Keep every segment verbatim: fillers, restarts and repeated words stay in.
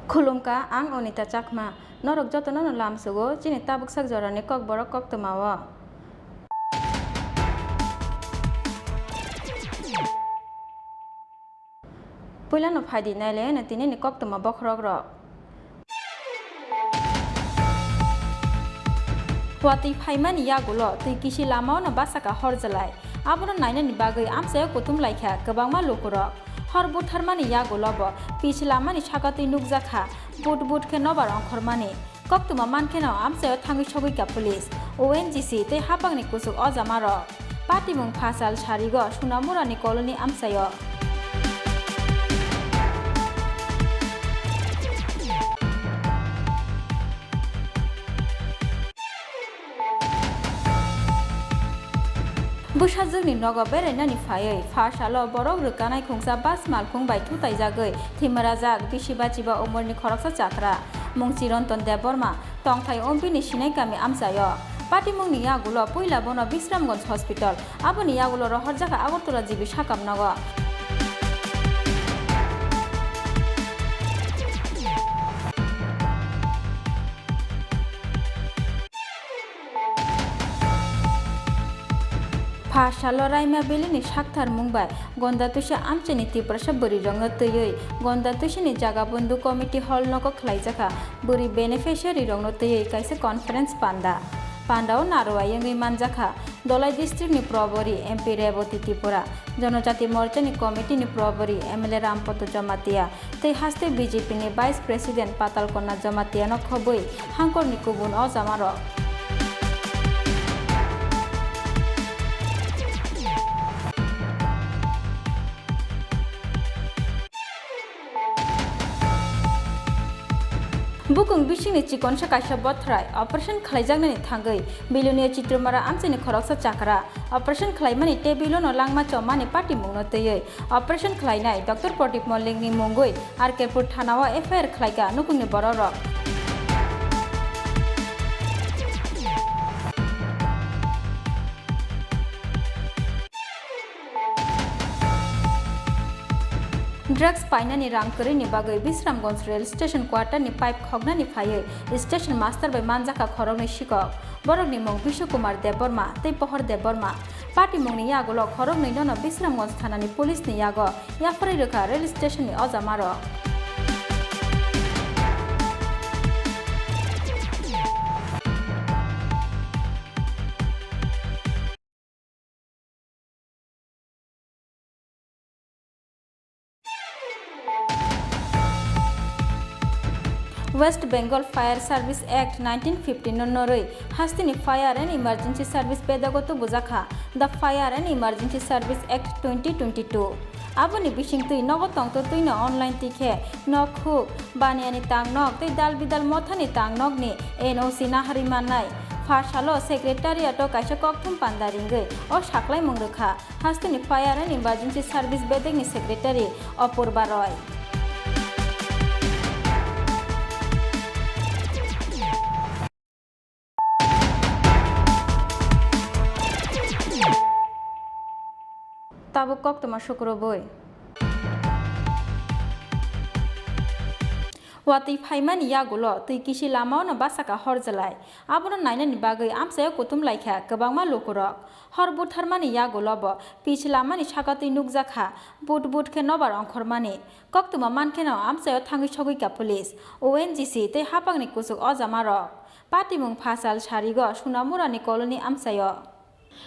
Khulumkha, ang Onita Chakma. Norok jotono no lamsugo chini tabuk sak jorani kokborok koktwmao. Puilano phaidi nailaiano tinini koktwma bokhorokrok. Watwi phaimani yagulo twi kisi lamao no bachakha horjalai. Abono nainani bagwi amchaio kuthum laikha kwbangma lukurok. Hor butharmani yagulo bo pis lamani sakatwi nukjakha, but but khe nobar ongkhormani. Koktwma mankheno amchaio thangwi sogwikha police, O N G C tei haphangni kuchuk ojamarok. Patimung phasal sarigo Sunamurani koloni amchaio. Bwsajwkni nogo berainani phaiwi pha salo borok rwkanai khungsa bus malkhung bai thutaijagwi thwimarajak bisi bachiba umorni khoroksa chakra, mung Chironton Debbarma, tongthai Umbini Sinai kami amchaio. Patimungni yagulo puila bono Bisramganj Hospital, aboni yagulo rohorjakha Agartala G B sakam nogo. Pha salo Raima Valley ni sakthar mung bai Gonda Twisa amchaini Tiprasa bwrwi rokno twiwi Gonda Twisani jaga bundu committee hall nogo khlaijakha bwrwi beneficiary rokno twiwi kaisa conference panda. Pandao narwai wngwi manjakha Dholai district ni probori M P Reboti Tripura, Jonojati Morcha ni committee ni probori M L A Rampoto Jamatia, tei haste B J P ni Vice President Patal Konna Jamatia no khobwi hangkor ni kubun ojamarok. Bukung bisingni chikonsa kaisa bothrai operation khlaijaknani thangwi Bilonia Chitromara amchaini khoroksa chakra operation khlaimani table-o no langma chommani patimungno twiwi operation khlainai Doctor Pradip Mollikni mungwi R K Pur thanao F I R khlaika nukungni bororok. Drugs painani rang kwrwini bagwi Bisramganj rail station quarter ni pipe khoknani phaiwi station master bai manjakha khoroknwi sikok. Borokni mung Bishu Kumar Debbarma tei Pohor Debbarma. Patimungni yagulo khoroknwinono Bisramganj thanani police ni yago yapharwi rwkha rail station ni ojamarok. West Bengal Fire Service Act nineteen fifty no norwi hasteni Fire and Emergency Service bedago tubujakha, the Fire and Emergency Service Act twenty twenty-two. Aboni bisingtwi nogo tongtwtwino online tikhe nok huk, baniani tangnok tei dal bidal mothani tangnokni N O C naharwi mannai. Pha salo secretariat-o kaisa kokthum panda ringwi o saklaimung rwkha hasteni Fire and Emergency Service bedekni secretary Apurba Roy. Tabuk koktwma sukrubwi. Watwi phaimani yagulo twi kisi lamao no bachakha horjalai. Abono nainani bagwi amchaio kuthum laikha kwbangma lukurok. Hor butharmani yagulo bo pis lamani sakatwi nukjakha, but but khe nobar ongkhormani. Koktwma mankheno amchaio thangwi sogwikha police, O N G C tei haphangni kuchuk ojamarok. Patimung phasal sarigo Sunamurani koloni amchaio.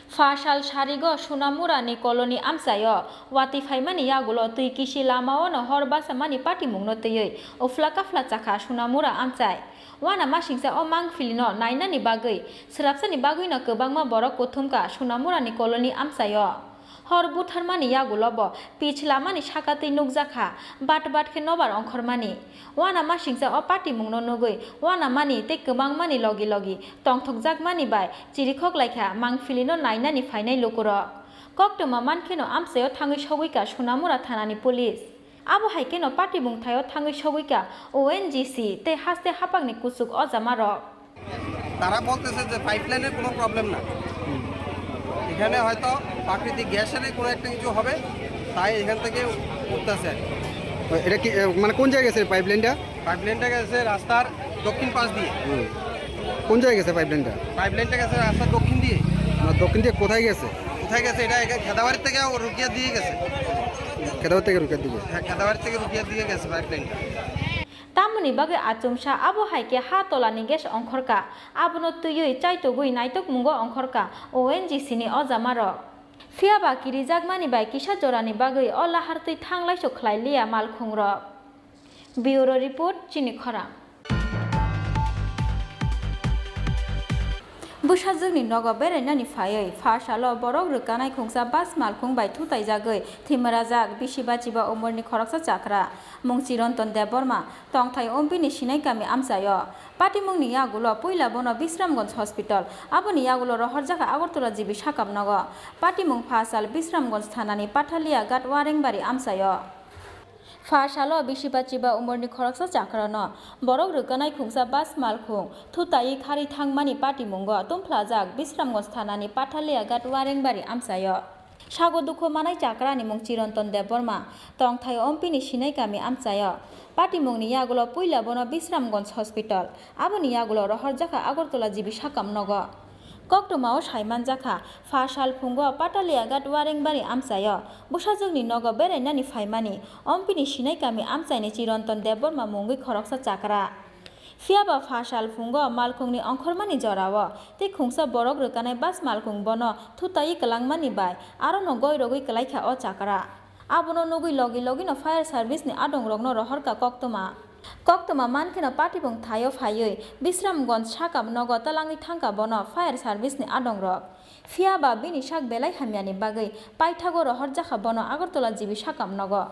Pha sal sarigo Sunamura ni colony amchaio watwi phaimani yagulo twi kisi lamao no hor bachamani patimungno twiwi uphla kaphla chakha Sunamura amchai. Wana masingcha o mangpili no nainani bagwi swrapsani bagwi no kwbangma borok kuthumkha Sunamura ni colony amchaio. Hor butharmani yagulo bo pitch lamani sakatwi nukjakha, bat bat khe nobar ongkhormani. Wana masingcha o patimungno nugwi wanamani tei kwmangmani logi logi tongthokjakmani bai chirikhok laikha mangpilino nainani phainai lukurok. Koktwma mankheno amchaio thangwi sogwikha Sunamura thanani police. Abo hai kheno patimung thaio thangwi sogwikha O N G C tei haste haphangni kuchuk ojamarok. তারা বলতেছে যে পাইপলাইনের কোনো প্রবলেম না, এখানে হয়তো প্রাকৃতিক গ্যাসেরই কোনো একটা কিছু হবে, তাই এখান থেকে উঠতেছে আর কি। এটা কি, এ, মানে কোন জায়গায় গেছে পাইপলাইনটা? পাইপলাইনটা গেছে রাস্তার দক্ষিণ পাশ দিয়ে। হুম। কোন জায়গায় গেছে পাইপলাইনটা? পাইপলাইনটা গেছে রাস্তার দক্ষিণ দিয়ে। না, দক্ষিণ দিয়ে কোথায় গেছে? কোথায় গেছে? এটা এখানে খেদাবাড়ি থেকে ও রুকিয়া দিয়ে গেছে। খেদাবাড়ি থেকে রুকিয়ার দিকে? হ্যাঁ, খেদাবাড়ি থেকে রুকিয়া দিয়ে গেছে পাইপলাইনটা। Tamoni bagwi achomsa abo hai khe ha tolani gas ongkhorkha, abono twiwi chaitogwi naitokmungo ongkhorkha O N G C ni ojamarok. Phiyaba kirijakmani bai kisa jorani bagwi o lahar twi thanglaiso khlai liya malkhungrok. Bureau Report, Chini Khorang. Bwsajwkni nogo berainani phaiwi pha salo borok rwkanai khungsa bus malkhung bai thutaijagwi thwimarajak bisi bachiba umorni khoroksa chakra, mung Chironton Debbarma, tongthai Ompini Sinai kami amchaio. Patimungni yagulo puila bono Bisramganj Hospital, aboni yagulo rohorjakha Agartala G B sakam nogo. Patimung pha sal Bisramganj thanani Pathalia Ghat Warengbari amchaio. Pha salo bisi bachiba umorni khoroksa chakrano borok rwkanai khungsa bus malkhung thutaiwi kharwi thangmani patimungo tumphlajak Bisramganj thanani Pathalia Ghat Warengbari amchaio. Sago dukhu manai chakrani mung Chironton Debbarma, tongthai Ompini Sinai kami amchaio. Patimungni yagulo puila bono Bisramganj Hospital, aboni yagulo rohorjakha Agartala G B sakam nogo. Koktwmao saimanjakha, pha sal phungo Pataliaghat Warengbari amchaio bwsajwkni nogo berainani phaimani Ompini Sinai kami amchaini Chironton Debbarma mungwi khoroksa chakra. Phiyaba pha sal phungo malkhungni ongkhormani jorao tei khungsa borok rwkanai bus malkhung bono thutaiwi kwlangmani bai arono goirogwi kwlaikha o chakra. Abono nugwi logi logino fire service ni adongrokno rohorkha koktwma. Koktwma mankheno patibung thaio phaiwi Bisramganj sakam nogo twlangwi thangkha bono fire service ni adongrok. Phiyaba bini sak belai hamyani bagwi paithago rohorjakha bono Agartala G B sakam nogo.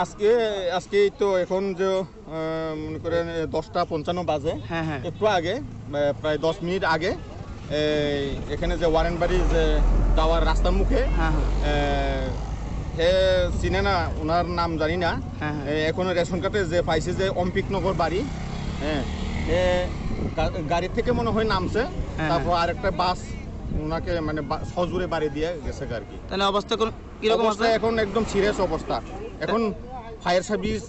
আজকে, আজকেই তো এখন যে, আহ, মনে করেন, এ, দশটা পঞ্চান্ন বাজে। হ্যাঁ, হ্যাঁ। একটু আগে, আহ, প্রায় দশ মিনিট আগে, এই, এখানে যে ওয়ারেন বাড়ি যে যাওয়ার রাস্তার মুখে, হ্যাঁ, হ্যাঁ। আহ, হে চিনে না, ওনার নাম জানি না। হ্যাঁ, হ্যাঁ। এ, এখনো রেশন কার্ডে যে পাইছে যে অম্পিকনগর বাড়ি, হ্যাঁ, হে গা-, গাড়ি থেকে মনে হয় নামছে, হ্যাঁ, হ্যাঁ। তারপর আরেকটা বাস ওনাকে মানে বা-, সজোরে বাড়ি দিয়ে গেছে আর কি। তাহলে অবস্থা কোন কিরকম অবস্থা আছে? এখন একদম সিরিয়াস অবস্থা। এখন ফায়ার সার্ভিস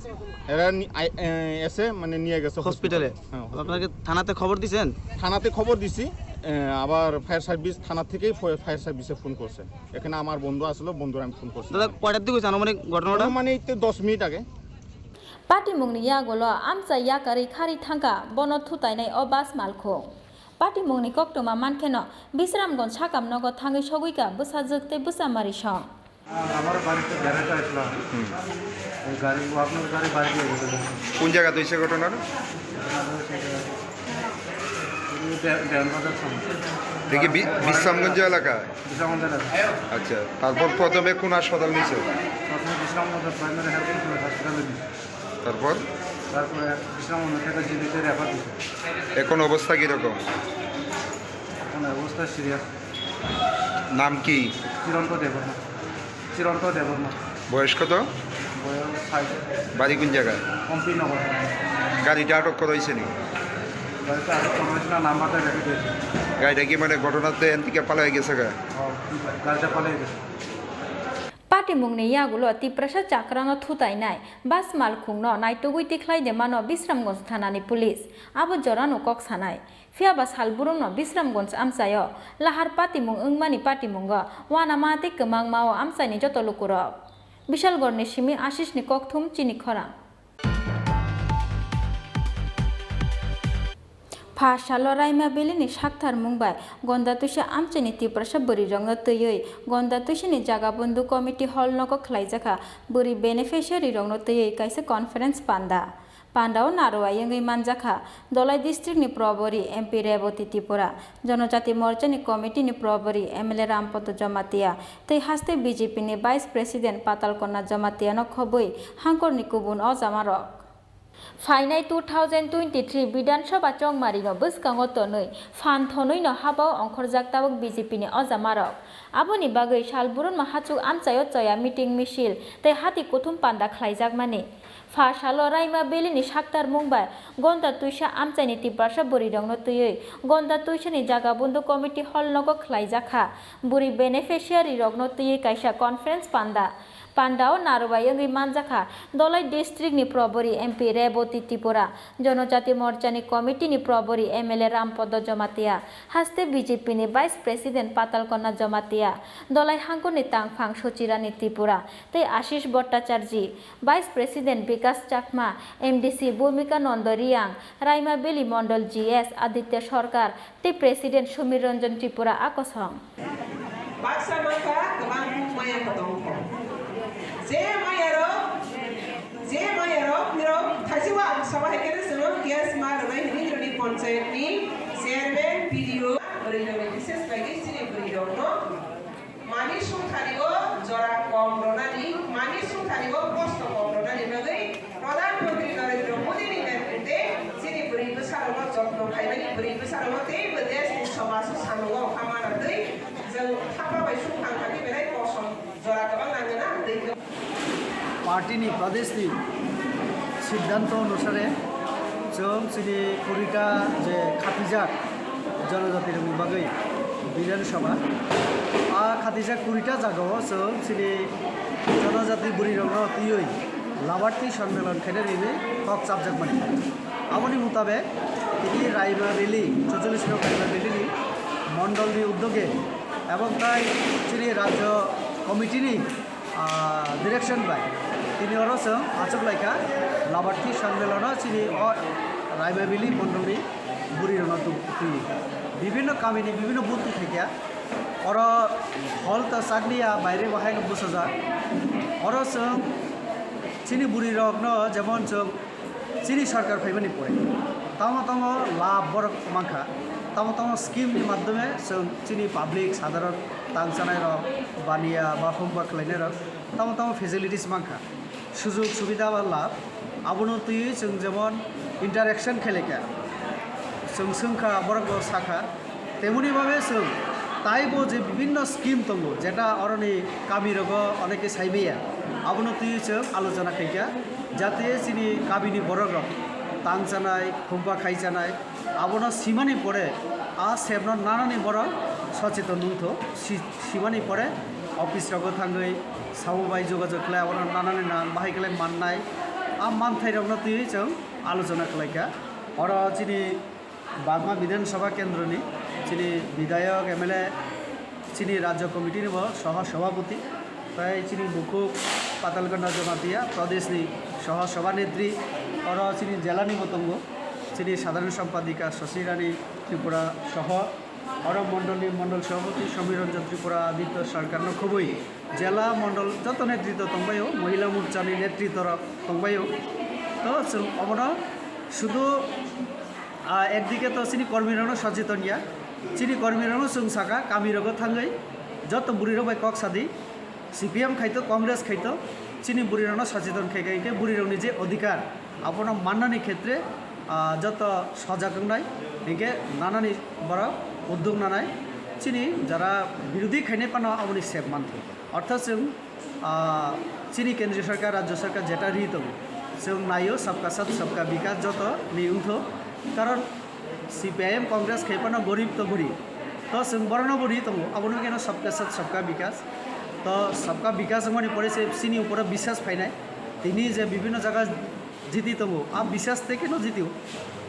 এরা নি-, আই-, এ, এসে মানে নিয়ে গেছে হসপিটালে? হসপিটালে। হ্যাঁ, হসপিটালে। আপনারা কি থানাতে খবর দিছেন? থানাতে খবর দিছি, এ, আবার ফায়ার সার্ভিস, থানা থেকেই ফ-, ফায়ার সার্ভিসে ফোন করছে। এখানে আমার বন্ধু আসলো, বন্ধুর আমি ফোন করছি। দাদা, কয়টার দিকে হয়েছে আনুমানিক ঘটনাটা? মানে এই তো দশ মিনিট আগে। Patimungni yagulo amchai yakarwi kharwi thangkha bono thutainai o bus malkhung. Patimungni koktwma mankheno Bisramganj sakam nogo thangwi sogwikha bwsajwk tei bwchamari song. আমার বাড়িতে বেড়াতে আসলাম। হুম। ওই গাড়ি, ও আপনার গাড়ি বাড়ি দিয়ে গেছে। কোন জায়গাতে হয়েছে ঘটনাটা? এই বে-, বেয়ানবাজার সামনে। দেখি বি-, বিশ্রামগঞ্জ এলাকা? বিশ্রামগঞ্জ এলাকা। আচ্ছা, তারপর প্রথমে কোন হাসপাতাল নিয়েছে? প্রথমে বিশ্রামগঞ্জ প্রাইমারি হেলথ হসপিটালে নিয়েছে। তারপর? তারপরে বিশ্রামগঞ্জ থেকে জিবিতে রেফার দিয়েছে। এখন অবস্থা কিরকম? এখন অবস্থা সিরিয়াস। নাম কি? চিরন্ত দেববর্মা। চিরন্ত দেববর্মা। বয়স কত? বয়স ষাট। বাড়ি কোন জায়গায়? অম্পিনগর। গাড়িটা আটক করা হয়েছে নি? গাড়িটা আটক করা হয়েছে না, নাম্বারটা রেখে দিয়েছে। গাড়িটা কি মানে ঘটনাতে এন থেকে পালাই গেছে গা? ও, গাড়িটা পালিয়ে গেছে। Patimungni yagulo Tiprasa chakrano thutainai bus malkhungno naitugwi tikhlai de mano Bisramganj thanani police. Abo jorano kok sanai. Phiyaba salbrumno Bisramganj amchaio lahar patimung wngmani patimungo uanama tei kwmangmao amchaini joto lukurok. Bishalgarhni simi Ashishni kokthum chini khorang. Pha salo Raima Valley ni sakthar mung bai Gonda Twisa amchaini Tiprasa bwrwi rokno twiwi Gonda Twisani jaga bundu committee hall nogo khlaijakha, bwrwi beneficiary rokno twiwi kaisa conference panda. Pandao narwai wngwi manjakha Dholai district ni probori M P Reboti Tripura, Jonojati Morcha ni committee ni probori M L A Rampodo Jomatia tei haste B J P ni vice president Patal Konna Jomatia no khobwi hangkor ni kubun ojamarok. Phainai two thousand twenty-three Bidhan Sabha chongmari no bwskango tonwi phan thonwi no habao ongkhorjak tabuk B J P ni ojamarok. Aboni bagwi sal burunma hachuk amchaio choya meeting misil tei hati kuthum panda khlaijakmani. Pha salo Raima Valley ni saktar mung bai Gonda Twisa amchaini Tiprasa bwrwi rokno twiwi Gonda Twisani jaga bundu committee hall nogo khlaijakha, bwrwi beneficiary rokno twiwi kaisa conference panda. Pandao narwai wngwi manjakha Dholai district ni probori M P Reboti Tripura, Jonojati Morcha ni committee ni probori M L A Rampodo Jomatia, haste B J P ni vice president Patal Konna Jomatia, Dholai hangkor ni tangphang Sochirani Tripura tei Ashish Bhattacharjee, vice president Bikas Chakma, M D C Bhumika Nondo Riang, Raima Valley Mondol G S Aditya Sarkar, tei President Sumir Ranjan Tripura a kosong. Baksa baksa kwbang kuk maya kwtong kho. Je maya rok, je maya rok, nirok thaisi wa ang sama hai khe chwng gas ma rwnai hwnwi nirokni panchayat ni chairman, P D O, bwrwi rokni bises bagwi chini bwrwi rokno mani sungthani o jora kom rwnani, mani sungthani o kosto kom rwnani bagwi Pradhan Mantri Narendra Modi ni netrite chini bwrwi bwsarokno jotno khaimani, bwrwi bwsarokno teibo desh ni somaj o samung o kha manatwi chwng thapa bai sung thang thangwi belai kosom jora kwbang nangwi na twi. Party ni Pradesh ni siddhanto onusare chwng chini kurita je khatijak jonojati rokni bagwi Bidhan Sabha, a khatijak kurita jagao chwng chini jonojati bwrwi rokno twiwi Labarthi Sonmelan khaina rini kok chapjakmani. Aboni mutabek tini Raima Valley, chorchollish no Raima Valley ni mondol ni uddoge ebong tai chini rajyo committee ni, ah, direction bai tini oro chwng achuk laikha Labarthi Sonmelan no chini o Raima Valley mondol ni bwrwi rokno tu-, twi. Bibhinno kami ni bibhinno booth twi khaikha. Oro hall ta chakliya, baire bo haino bwsajak. Oro chwng chini bwrwi rokno jemon chwng chini sarkar phaimani pore tamo tamo labh borok mankha, tamo tamo scheme ni madhyome chwng chini public sadharon tang chanai rok, baniya ba hokba khlainai rok tamo tamo facilities mankha. Sujug subida ba labh, abono twiwi chwng jemon interaction khe laikha, chwng swngkha, borok bo sakha, temoni babe chwng taibo je bibhinno scheme tongo, jeta oroni kami rogo oneke saimaya, abono twiwi chwng alochona khaikha, jate chini kamini borok rok tang chanai, khumpa khai chanai, abono simani pore a sepno nanani borok socheton wngtho, si-, simani pore office rogo thangwi sabo bai jogajog khlai, abono nanani nang bahai khlai mannai, a manthai rokno twiwi chwng alochona khlaikha. Oro chini Bagma Bidhan Sabha Kendroni chini Bidhayok, M L A, chini Rajya Committee ni bo Soho Sabhapati, tai chini bukhuk Patalgana Jamatia Pradesh ni Soho Sabha Netri, oro chini jela ni bo tongo, chini Sadharan Sampadika Shashi Rani Tripura soho, oro mondol ni Mondol Sabhapati Samir Ranjan Tripura Aditya Sarkar no khobwi jela mondol joto netrito tongbaio, Mohila Morcha ni netrito rok tongbaio. To chwng obono sudu, ah, ekdike to chini kormi rokno socheton ya, chini kormi rokno chwng saka kami rogo thangwi joto bwrwi rok bai kok sadi, C P M khaito, Congress khaito, chini bwrwi rokno socheton khe khe, hinkhe bwrwi rokni je odhikar, abono mannani khetre, ah, joto sojak wngnai, hinkhe nanani borok uddog nanai, chini jara birodhi khainai phano aboni sep mantho. Ortho chwng, ah, chini kendriya sarkar, rajya sarkar jeta ri tongo, chwng naio sabka sath, sabka bikas joto ni wngtho, karon C P I M Congress khai phano gorib to gorib. To chwng borokno bo ri tongo. Abono keno sabka sath sabka bikas. To sabka bikas wngmani pore se chini uporo biswas phainai. Tini je bibhinno jaga jiti tongo, a biswas tei keno jitio.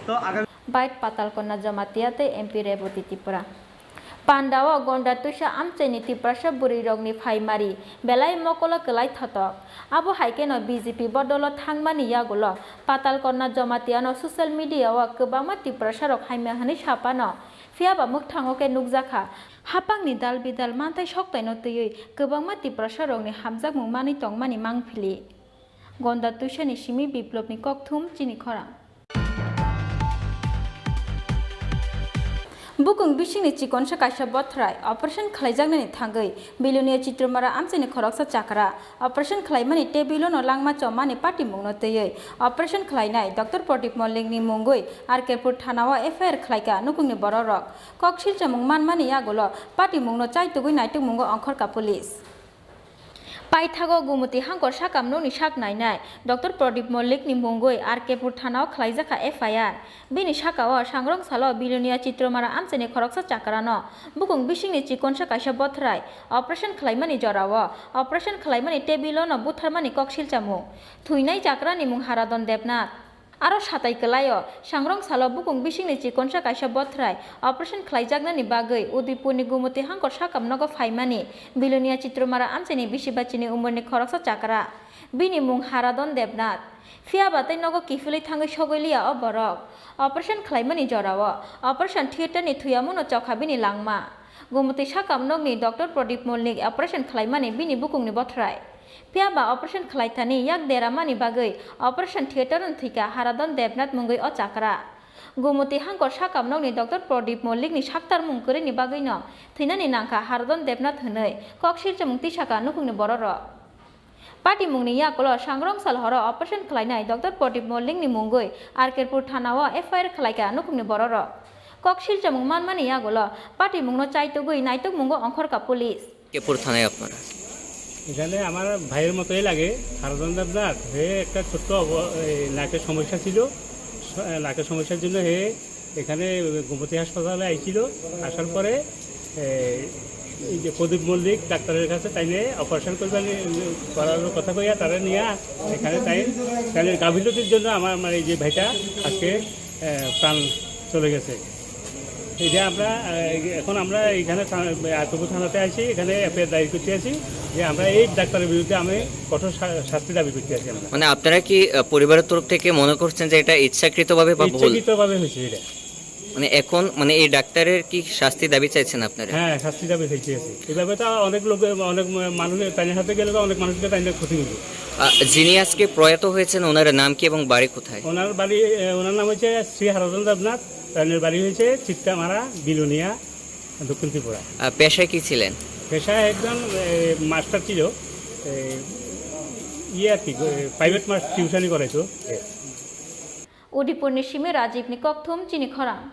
To agami Bait Patalkonna Jamatia tei M P Reboti Tripura. Pandao Gonda Twisa amchaini Tiprasa bwrwirokni phaimari belai mokolo kwlai thotok. Abo hai kheno B J P bodolo thangmani yagulo Patalkonna Jamatia no social media o kwbangma Tiprasa rok hamya hwnwi sapano, phiya ba mwkthango khe nukjakha. Hapangni dal bidal manthai soktaino twiwi kwbangma Tiprasa rokni hamjakmung manwi tongmani mangphili. Gonda Twisani simi Biplopni kokthum chini khorang. Bukung bisingni chikonsa kaisa bothrai operation khlaijaknani thangwi Bilonia Chitromara amchaini khoroksa chakra operation khlaimani table-o no langma chomani patimungno twiwi operation khlainai Doctor Pradip Mollikni mungwi R K Pur thanao F I R khlaika nukungni bororok. Kok silchamung manmani yagulo patimungno chaitugwi naitukmungo ongkhorka police. Paithago Gumuti Hangkor sakam nokni sak nainai Doctor Pradip Mollikni mungwi R K Pur thanao khlaijakha F I R. Bini sakao sangrong salo Bilonia Chitromara amchaini khoroksa chakrano bukung bisingni chikonsa kaisa bothrai operation khlaimani jorao operation khlaimani table-o no butharmani kok silchamung. Thwinai chakrani mung Haradon Debnath. Aro satai kwlaio, sangrong salo bukung bisingni chikonsa kaisa bothrai operation khlaijaknani bagwi Udaipurni Gumuti Hangkor sakam nogo phaimani Bilonia Chitromara amchaini bisi bachini umorni khoroksa chakra. Bini mung Haradon Debnath. Phiya ba tei nogo kiphilwi thangwi sogwi liya o borok. Operation khlaimani jorao operation theater-ni thwiyamuno chokha bini langma. Gumuti sakam nokni Doctor Pradip Mollik operation khlaimani bini bukungni bothrai. Phiya ba operation khlaithani yak deramani bagwi operation theater-o thwika Haradon Debnath mungwi o chakra. Gumuti Hangkor sakam nokni Doctor Pradip Mollikni saktarmung kwrwini bagwino thwinani nangkha Haradon Debnath hwnwi kok silchamung tisaka nukhungni bororok. Patimungni yakulo sangrong sal horo operation khlainai Doctor Pradip Mollikni mungwi R K Pur thanao F I R khlaika nukhungni bororok. Kok silchamung manmani yagulo patimungno chaitugwi naitukmungo ongkhorka police. কে পুর থানায় আপনারা? এখানে আমার ভাইয়ের মতোই লাগে, হারাধন দেবনাথ। হে একটা ছোট্ট অব-, এই নাকের সমস্যা ছিল, স-, নাকের সমস্যার জন্য হে এখানে গোমতী হাসপাতালে আইছিল। আসার পরে, এ, এই যে প্রদীপ মল্লিক ডাক্তারের কাছে তাইনে অপারেশন করবেন, করার কথা কইয়া তারা নিয়ে এখানে তাই, তাহলে গাফিলতির জন্য আমার, আমার এই যে ভাইটা আজকে, এ, প্রাণ চলে গেছে। এই যে আমরা, আহ, এখন আমরা এখানে থা-, আতপুর থানাতে আছি, এখানে এফআইআর দায়ের করতে আছি যে আমরা এই ডাক্তারের বিরুদ্ধে আমি কঠোর শা-, শাস্তি দাবি করতে আছি আমরা। মানে আপনারা কি, আহ, পরিবারের তরফ থেকে মনে করছেন যে এটা ইচ্ছাকৃতভাবে বা ভুল? ইচ্ছাকৃতভাবে হয়েছে এটা। মানে এখন, মানে এই ডাক্তারের কি শাস্তি দাবি চাইছেন আপনারা? হ্যাঁ, শাস্তি দাবি চাইতে আছি। এভাবে তো অনেক লোক, অনেক মানুষ, তাদের হাতে গেলে তো অনেক মানুষকে তাদের ক্ষতি হইবে। আহ, যিনি আজকে প্রয়াত হয়েছেন, ওনার নাম কি এবং বাড়ি কোথায়? ওনার বাড়ি, এ, ওনার নাম হচ্ছে শ্রী হারাধন দেবনাথ। তাদের বাড়ি হয়েছে চিত্তামারা, বিলোনিয়া, দক্ষিণ ত্রিপুরা। আহ, পেশায় কি ছিলেন? পেশায় একজন, এ, মাস্টার ছিল, এ, ইয়ে আর কি, এ, প্রাইভেট মাস টিউশনি করাইতো। Udaipurni simi Rajibni kokthum chini khorang.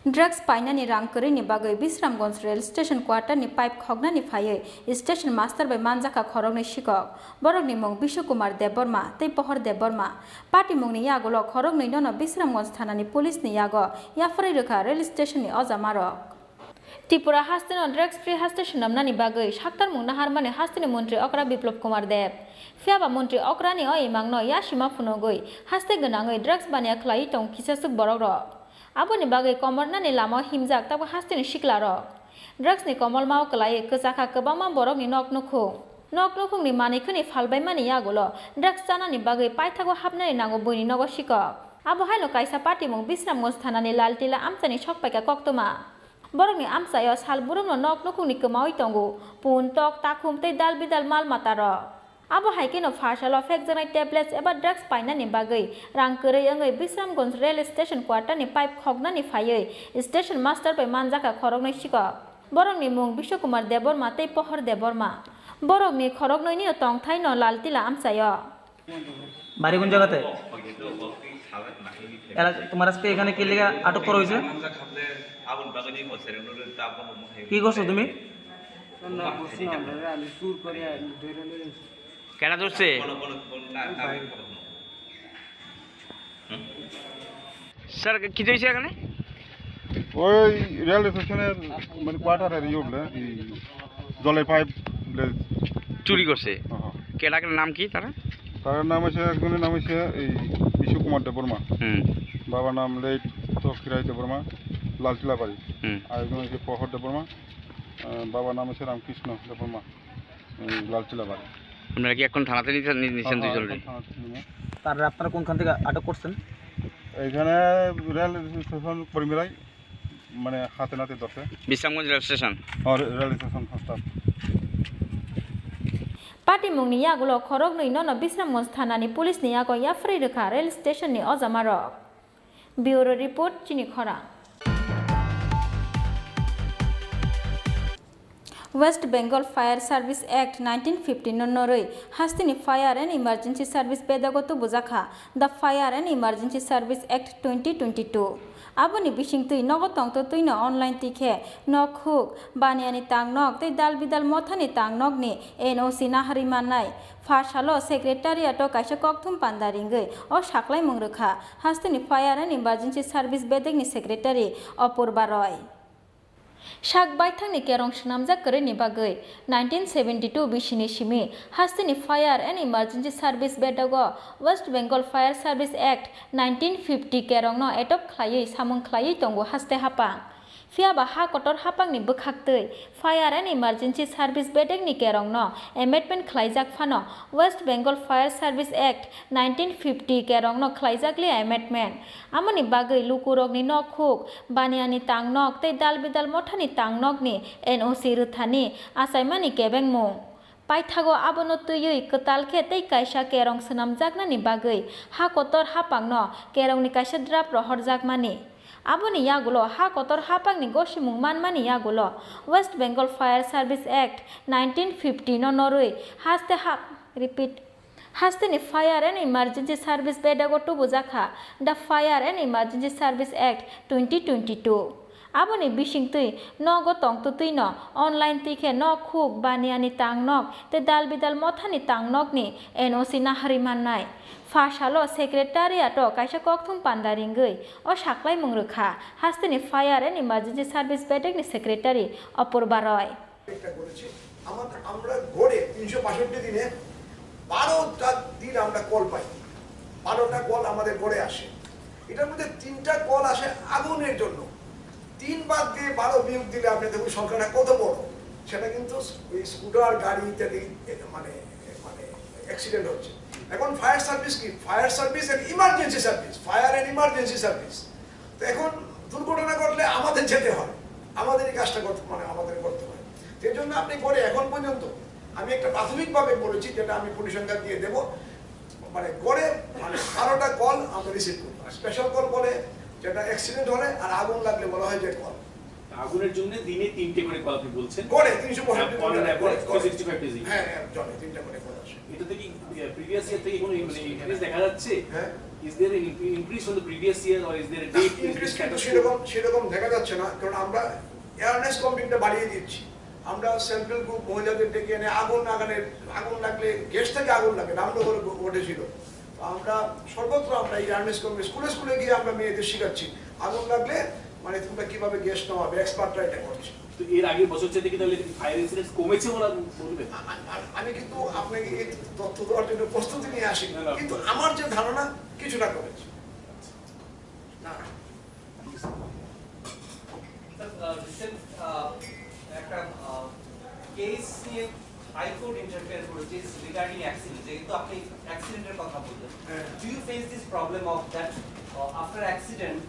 Drugs painani rang kwrwini bagwi Bisramganj rail station quarter ni pipe khoknani phaiwi station master bai manjakha khoroknwi sikok. Borokni mung Bishu Kumar Debbarma tei Pohor Debbarma. Patimungni yagulo khoroknwi nono Bisramganj thanani police ni yago yapharwi rwkha rail station ni ojamarok. Tripura hasteno drugs free haste swnamnani bagwi saktarmung naharmani hasteni montri okra Biplop Kumar Deb. Phiyaba montri okrani o imangno yasima phunugwi haste gwnangwi drugs baniya khlaiwi tong kisaswk borokrok. Aboni bagwi komornani lamao himjak tabuk hasteni siklarok. Drugsni komolmao kwlaiwi kwchakha kwbangma borokni nok nukhung. Nok nukhungni manwi khwnwi phalbaimani yagulo drugs chanani bagwi paithago hapnani nango buini nogo sikok. Abo haino kaisa patimung Bisramganj thanani Laltila amchaini sokpaikha koktwma. Borokni amchaio sal burumno nok nukhungni kwmawi tongo, pun, tok, takhum tei dal bidal mal matarok. Abo hai kheno pharsalo phekjaknai tablets eba drugs painani bagwi rang kwrwi wngwi Bisramganj rail station quarter ni pipe khoknani phaiwi station master bai manjakha khoroknwi sikok. Borokni mung Biswakumar Debbarma tei Pohor Debbarma. Borokni khoroknwinino tongthaino Laltila amchaio. বাড়ি কোন জায়গাতে? এরা, তোমার আজকে এখানে কি লেগে আটক করা হয়েছে? কি করছো তুমি? কেডা ধরছে? স্যার, কিছু হয়েছে এখানে? ওই রেল স্টেশনের মানে কোয়ার্টারের ইয়ে বলে, এই জলের পাইপ বলে। চুরি করছে? হ্যাঁ, হ্যাঁ। কেডা, কেডা নাম কি তারা? তার নাম হচ্ছে, একজনের নাম হচ্ছে এই বিশু কুমার দেববর্মা। হুম। বাবার নাম লেট তো কিরাই দেববর্মা, লালটিলাবাড়ি। হুম। আর একজন হচ্ছে প্রহর দেববর্মা, আহ, বাবার নাম হচ্ছে রামকৃষ্ণ দেববর্মা, উম, লালটিলাবাড়ি। আপনারা কি এখন থানাতে নিতে, নি-, নিচ্ছেন হ্যাঁ, দুইজনকে? এখন থানাতে নিয়ে। তার আপনারা কোনখান থেকে আটক করছেন? এখানে রেল স্টেশন কর্মীরাই, মানে, হাতে নাতে ধরছে। Bishramganj rail station? হ্যাঁ, রে-, rail station staff. Patimungni yagulo khoroknwi nono Bisramganj thanani police ni yago yapharwi rwkha rail station ni ojamarok. Bureau Report, Chini Khorang. West Bengal Fire Service Act nineteen fifty no norwi hasteni Fire and Emergency Service bedago tubujakha the Fire and Emergency Service Act twenty twenty-two. Aboni bisingtwi nogo tongtwtwino online tikhe nok huk, baniyani tangnok tei dal bidal mothani tangnokni N O C naharwi mannai. Pha salo secretariat-o kaisa kokthum panda ringwi o saklaimung rwkha hasteni Fire and Emergency Service bedekni secretary Apurba Roy. Sak baithangni kerong swnamjak kwrwini bagwi nineteen seventy-two bisini simi hasteni Fire and Emergency Service bedago West Bengal Fire Service Act nineteen fifty kerongno adopt khlaiwi samung khlaiwi tongo haste haphang. Phiya ba ha kotor haphangni bwkhaktwi Fire and Emergency Service bedekni kerongno amendment khlaijak phano West Bengal Fire Service Act nineteen fifty kerongno khlaijakliya amendment. Amoni bagwi lukurokni nok huk, baniyani tangnok tei dal bidal mothani tangnokni N O C rwthani achaimani kebengmung. Paithago abono twiwi kwtal khe tei kaisa kerong swnamjaknani bagwi ha kotor haphangno kerongni kaisa draft rohorjakmani. Aboni yagulo ha kotor haphangni gosimung manmani yagulo West Bengal Fire Service Act nineteen fifty no norwi haste ha, repeat, hasteni Fire and Emergency Service bedago tubujakha the Fire and Emergency Service Act twenty twenty-two. Aboni bisingtwi nogo tongtwtwino online tikhe nok huk, baniyani tangnok tei dal bidal mothani tangnokni N O C naharwi mannai. Pha salo secretariat-o kaisa kokthum panda ringwi o saklaimung rwkha hasteni Fire and Emergency Service bedekni secretary Apurba Roy. একটা করেছি। আমার, আমরা গড়ে তিনশো বাষট্টি দিনে বারোটা দিন আমরা কল পাই, বারোটা কল আমাদের গড়ে আসে। এটার মধ্যে তিনটা কল আসে আগুনের জন্য। তিন বাদ দিয়ে বারো বিয়োগ দিলে আপনি দেখুন সংখ্যাটা কত বড়। সেটা কিন্তু ওই স্কুটার, গাড়ি ইত্যাদি, এ, মানে, মানে অ্যাক্সিডেন্ট হচ্ছে। এখন ফায়ার সার্ভিস কি? Fire service and emergency service, fire and emergency service. তো এখন দুর্ঘটনা ঘটলে আমাদের যেতে হয়, আমাদের এই কাজটা করতে, মানে আমাদের করতে হয়। সেই জন্য আপনি করে এখন পর্যন্ত আমি একটা প্রাথমিকভাবে বলেছি, যেটা আমি পরিসংখ্যান দিয়ে দেব, মানে করে, মানে বারোটা কল আমরা রিসিভ করি। স্পেশাল কল বলে যেটা অ্যাক্সিডেন্ট হলে, আর আগুন লাগলে বলা হয় যে কল। আগুনের জন্য দিনে তিনটে করে কল আপনি বলছেন? করে, তিনশো পঁয়ষট্টি On an করে, average করে, করে। Three sixty five days. হ্যাঁ, হ্যাঁ, চলে, তিনটা করে কল আসে। এটা থেকে, আহ, প্রিভিয়াস ইয়ার থেকে কোনো, মানে, ইনক্রিজ দেখা যাচ্ছে? হ্যাঁ। Is there an increase from the previous year or is there a dip? Increase কিন্তু সেরকম, সেরকম দেখা যাচ্ছে না, কারণ আমরা অ্যাওয়ারনেস ক্যাম্পেইনটা বাড়িয়ে দিচ্ছি। আমরা সেলফ হেল্প গ্রুপ মহিলাদের ডেকে এনে আগুন লাগানোর, আগুন লাগলে গ্যাস থেকে আগুন লাগে, রামনগরে ঘ-, ঘটেছিল। তো আমরা সর্বত্র আমরা এই অ্যাওয়ারনেস ক্যাম্পেইন, স্কুলে স্কুলে গিয়ে আমরা মেয়েদের শেখাচ্ছি, আগুন লাগলে মানে তোমরা কিভাবে গ্যাস নেওয়াবে, এক্সপার্টরা এটা করছে। তো এর আগের বছর চাইতে কি তাহলে ফায়ার ইনসিডেন্ট কমেছে বলে আপনি বলবেন? আ-, আ-, আ-, আমি কিন্তু আপনাকে এই তথ্য দেওয়ার জন্য প্রস্তুতি নিয়ে আসি, না, না, কিন্তু আমার যে ধারণা কিছুটা কমেছে। না। স্যার, আহ, রিসেন্ট, আহ, একটা, আহ, কেস নিয়ে হাইকোর্ট ইন্টারফেয়ার করেছে রিগার্ডিং অ্যাক্সিডেন্ট, যেহেতু আপনি অ্যাক্সিডেন্টের কথা বললেন। হ্যাঁ। Do you face this problem of that, uh, after accident,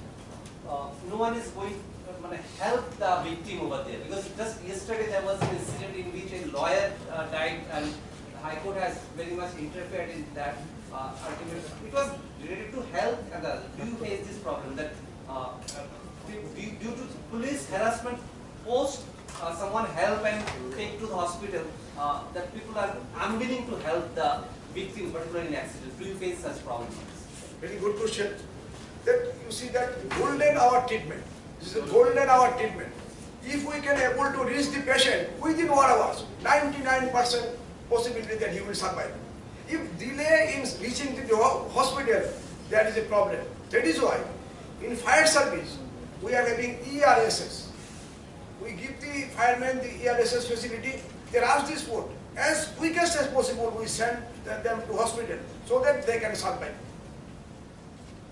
uh, no one is going, uh, মানে, help the victim over there? Because just yesterday there was an incident in which a lawyer, uh, died and the High Court has very much interfered in that, uh, argument. It was related to health and the, do you face this problem that, uh, due, due to police harassment post, uh, someone help and take to the hospital, uh, that people are unwilling to help the victim, particularly in accident? Do you face such problems? Very good question. That you see that golden hour treatment. This is a golden hour treatment. If we can able to reach the patient within one hour, ninety-nine percent possibility that he will survive. If delay in reaching to the ho-, hospital, that is a problem. That is why in fire service, we are having E R S S. We give the firemen the E R S S facility. They rush the spot. As quickest as possible, we send them to hospital so that they can survive.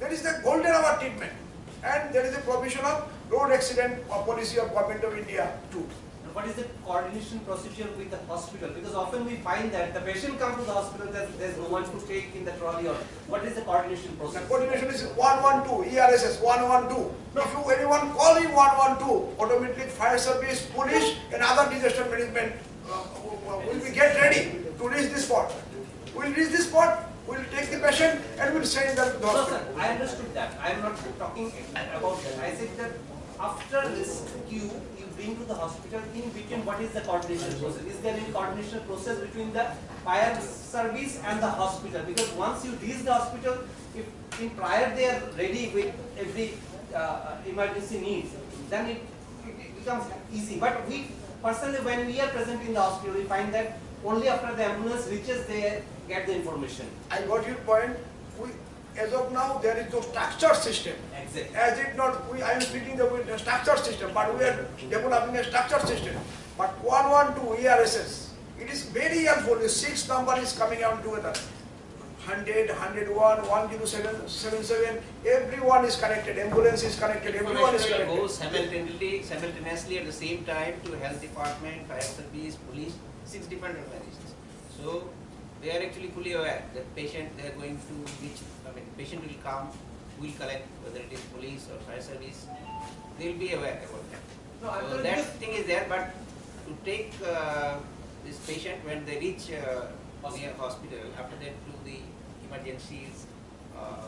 That is the golden hour treatment. And there is a provision of road accident, uh, policy of Government of India too. What is the coordination procedure with the hospital? Because often we find that the patient comes to the hospital, there's, there's no one to take in the trolley, or what is the coordination procedure? The coordination is one one two, E R S S, one one two. No. If you, anyone calling one one two, automatically fire service, police, and other disaster management, uh, will be get ready to reach this spot. We'll reach this spot, we'll take the patient and we'll send them to the hospital. No, sir, I understood that. I am not talking about that. I said that after rescue, you bring to the hospital, in between, what is the coordination process? Is there any coordination process between the fire service and the hospital? Because once you reach the hospital, if in prior they are ready with every, uh, emergency needs, then it, it becomes easy. But we personally, when we are present in the hospital, we find that only after the ambulance reaches, they get the information. I got your point. We, as of now, there is no structured system. Exactly. As if not, we, I am speaking the, with the structured system, but we are developing a structured system. But one one two E R S S, it is very helpful. The six number is coming out together. Hundred, hundred one, one zero seven seven seven, everyone is connected, ambulance is connected, everyone is Information will go connected. Simultaneously, simultaneously at the same time to health department, fire service, police, six different organizations. So they are actually fully aware that patient, they are going to reach, I mean, patient will come, will collect, whether it is police or fire service, they will be aware about that. No, I'm So telling that you thing is there, but to take, uh, this patient when they reach, uh, near hospital, after that to the emergencies, uh,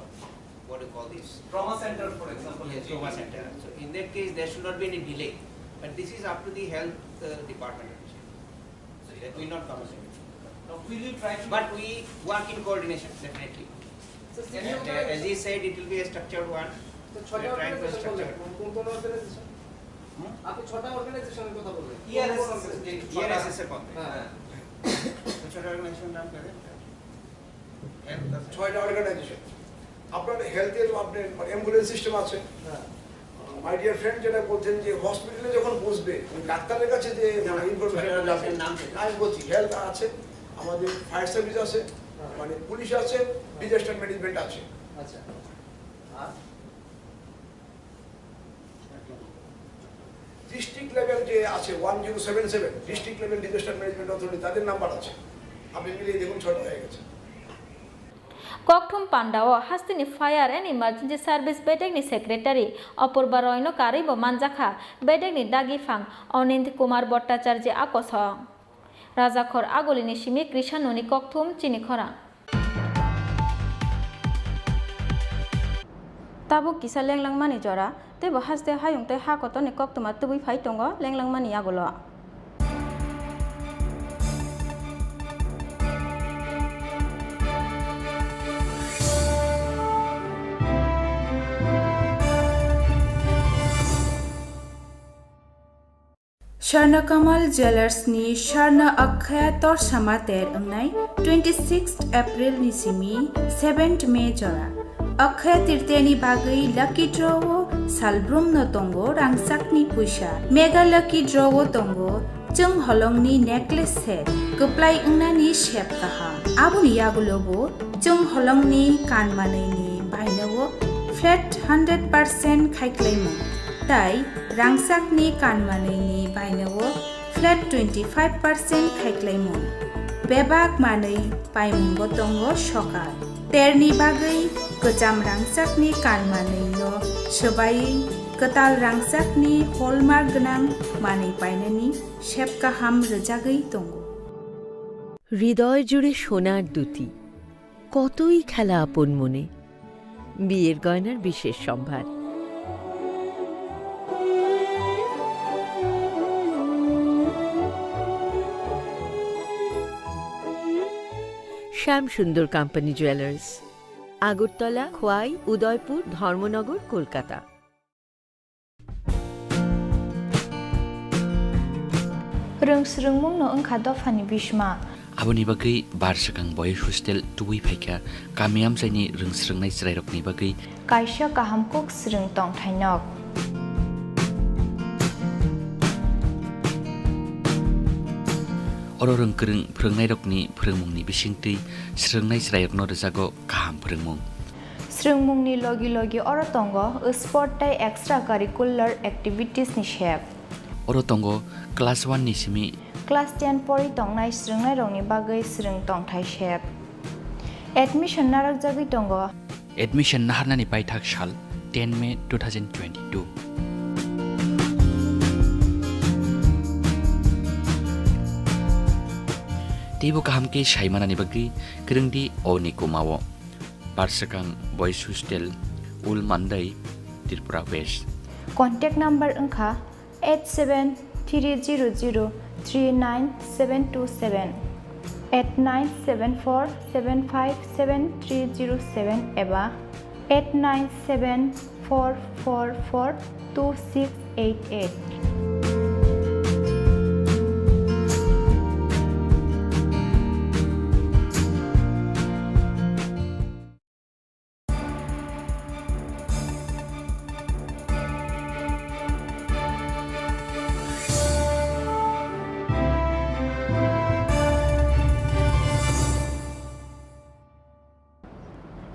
what do you call this? Trauma center, for example. Yes, trauma center. So in that case, there should not be any delay. But this is up to the health, uh, department. So that we not come. Now, will you try to But we work in coordination, definitely. So, And, uh, as he said, it will be a structured one. তো ছয়টা We are trying to organisation বললেন, structure. কোন কোন অর্গানাইজেশন? হুম? আপনি ছয়টা অর্গানাইজেশনের কথা বললেন। কোন কোন ERSS, অর্গানাইজেশন? ERSS এর কথা। হ্যাঁ। তো ছয়টা অর্গানাইজেশন নাম কি? ছয়টা অর্গানাইজেশন। আপনার হেলথের, আপনার অ্যাম্বুলেন্স সিস্টেম আছে। হ্যাঁ। মাই ডিয়ার ফ্রেন্ড যেটা বলছেন যে হসপিটালে যখন বসবে, ডাক্তারের কাছে যে, না, মানে, ইনফরমেশন ছয়টা যাবে। অর্গানাইজেশনের নাম কি? আমি বলছি, হেলথ আছে, আমাদের ফায়ার সার্ভিস আছে, হ্যাঁ। মানে, পুলিশ আছে, হ্যাঁ। ডিজাস্টার ম্যানেজমেন্ট আছে। আচ্ছা। আর? ডিস্ট্রিক্ট লেভেল যে আছে, one zero seven seven, district level disaster management authority, তাদের নাম্বার আছে। আপনি মিলিয়ে দেখুন, ছয়টা হয়ে গেছে। Kokthum pandao hasteni Fire and Emergency Service bedekni secretary Apurba Royno karwibo manjakha bedekni dagiphang Anint Kumar Bhattacharya a kosong. Rajakhor Agulini simi Krishanoni kokthum chini khorang. Tabuk kisa lenglangmani jora, teibo haste hayung tei ha kotorni koktwma tubui phai tongo lenglangmani yagulo. Swarna Kamal Jewellers ni Swarna Akshaya Torsa Mater wngnai twenty sixth April ni simi seventh May jora. Akshaya Tritiya ni bagwi lucky draw o salbrum no tongo rangchak ni puisa. Mega lucky draw o tongo chwng holong ni necklace set kwplai wngnani sep kaham. Aboni yagulo bo chwng holong ni kan manwi ni baino o flat hundred percent khaiklaimung. Tai rangchakni kanmanwini baino o flat twenty five percent khaiklaimung. Bebak manwi paimungo tongo sokal. Terni bagwi kwcham rangchakni kanmanwino swbaiwi kwtal rangchakni hallmark gwnang manwi painani sep kaham rwjagwi tongo. হৃদয় জুড়ে সোনার দ্যুতি, কতই খেলা আপন মনে। বিয়ের গয়নার বিশেষ সম্ভার। শ্যাম সুন্দর কোম্পানি জুয়েলার্স, আগরতলা, খোয়াই, উদয়পুর, ধর্মনগর, Kolkata. Rwng swrwngmungno wngkha dophani bisma. Aboni bagwi bar swkang boys hostel tubui phaikha kami amchaini rwng swrwngnai chwrairokni bagwi. Kaisa kaham kuk swrwng tongthai nok. Oro rwng kwrwng phwrwngnairokni phwrwngmungni bisingtwi swrwngnai chwrairokno rwjago kaham phwrwngmung. Swrwngmungni logi logi oro tongo sport tei extra curricular activities ni sep. Oro tongo class one ni simi class ten pori tongnai swrwngnairokni bagwi swrwng tongthai sep. Admission narwkjagwi tongo. Admission naharnani paithak sal ten May two thousand twenty-two. Teibo kaham khe saimanani bagwi kwrwngdi o ni kumao. Parsakang Boys Hostel, Ulmandai, Tripura West. Contact number wngkha eight seven three zero zero three nine seven two seven, eight nine seven four seven five seven three zero seven eba eight nine seven four four four two six eight eight.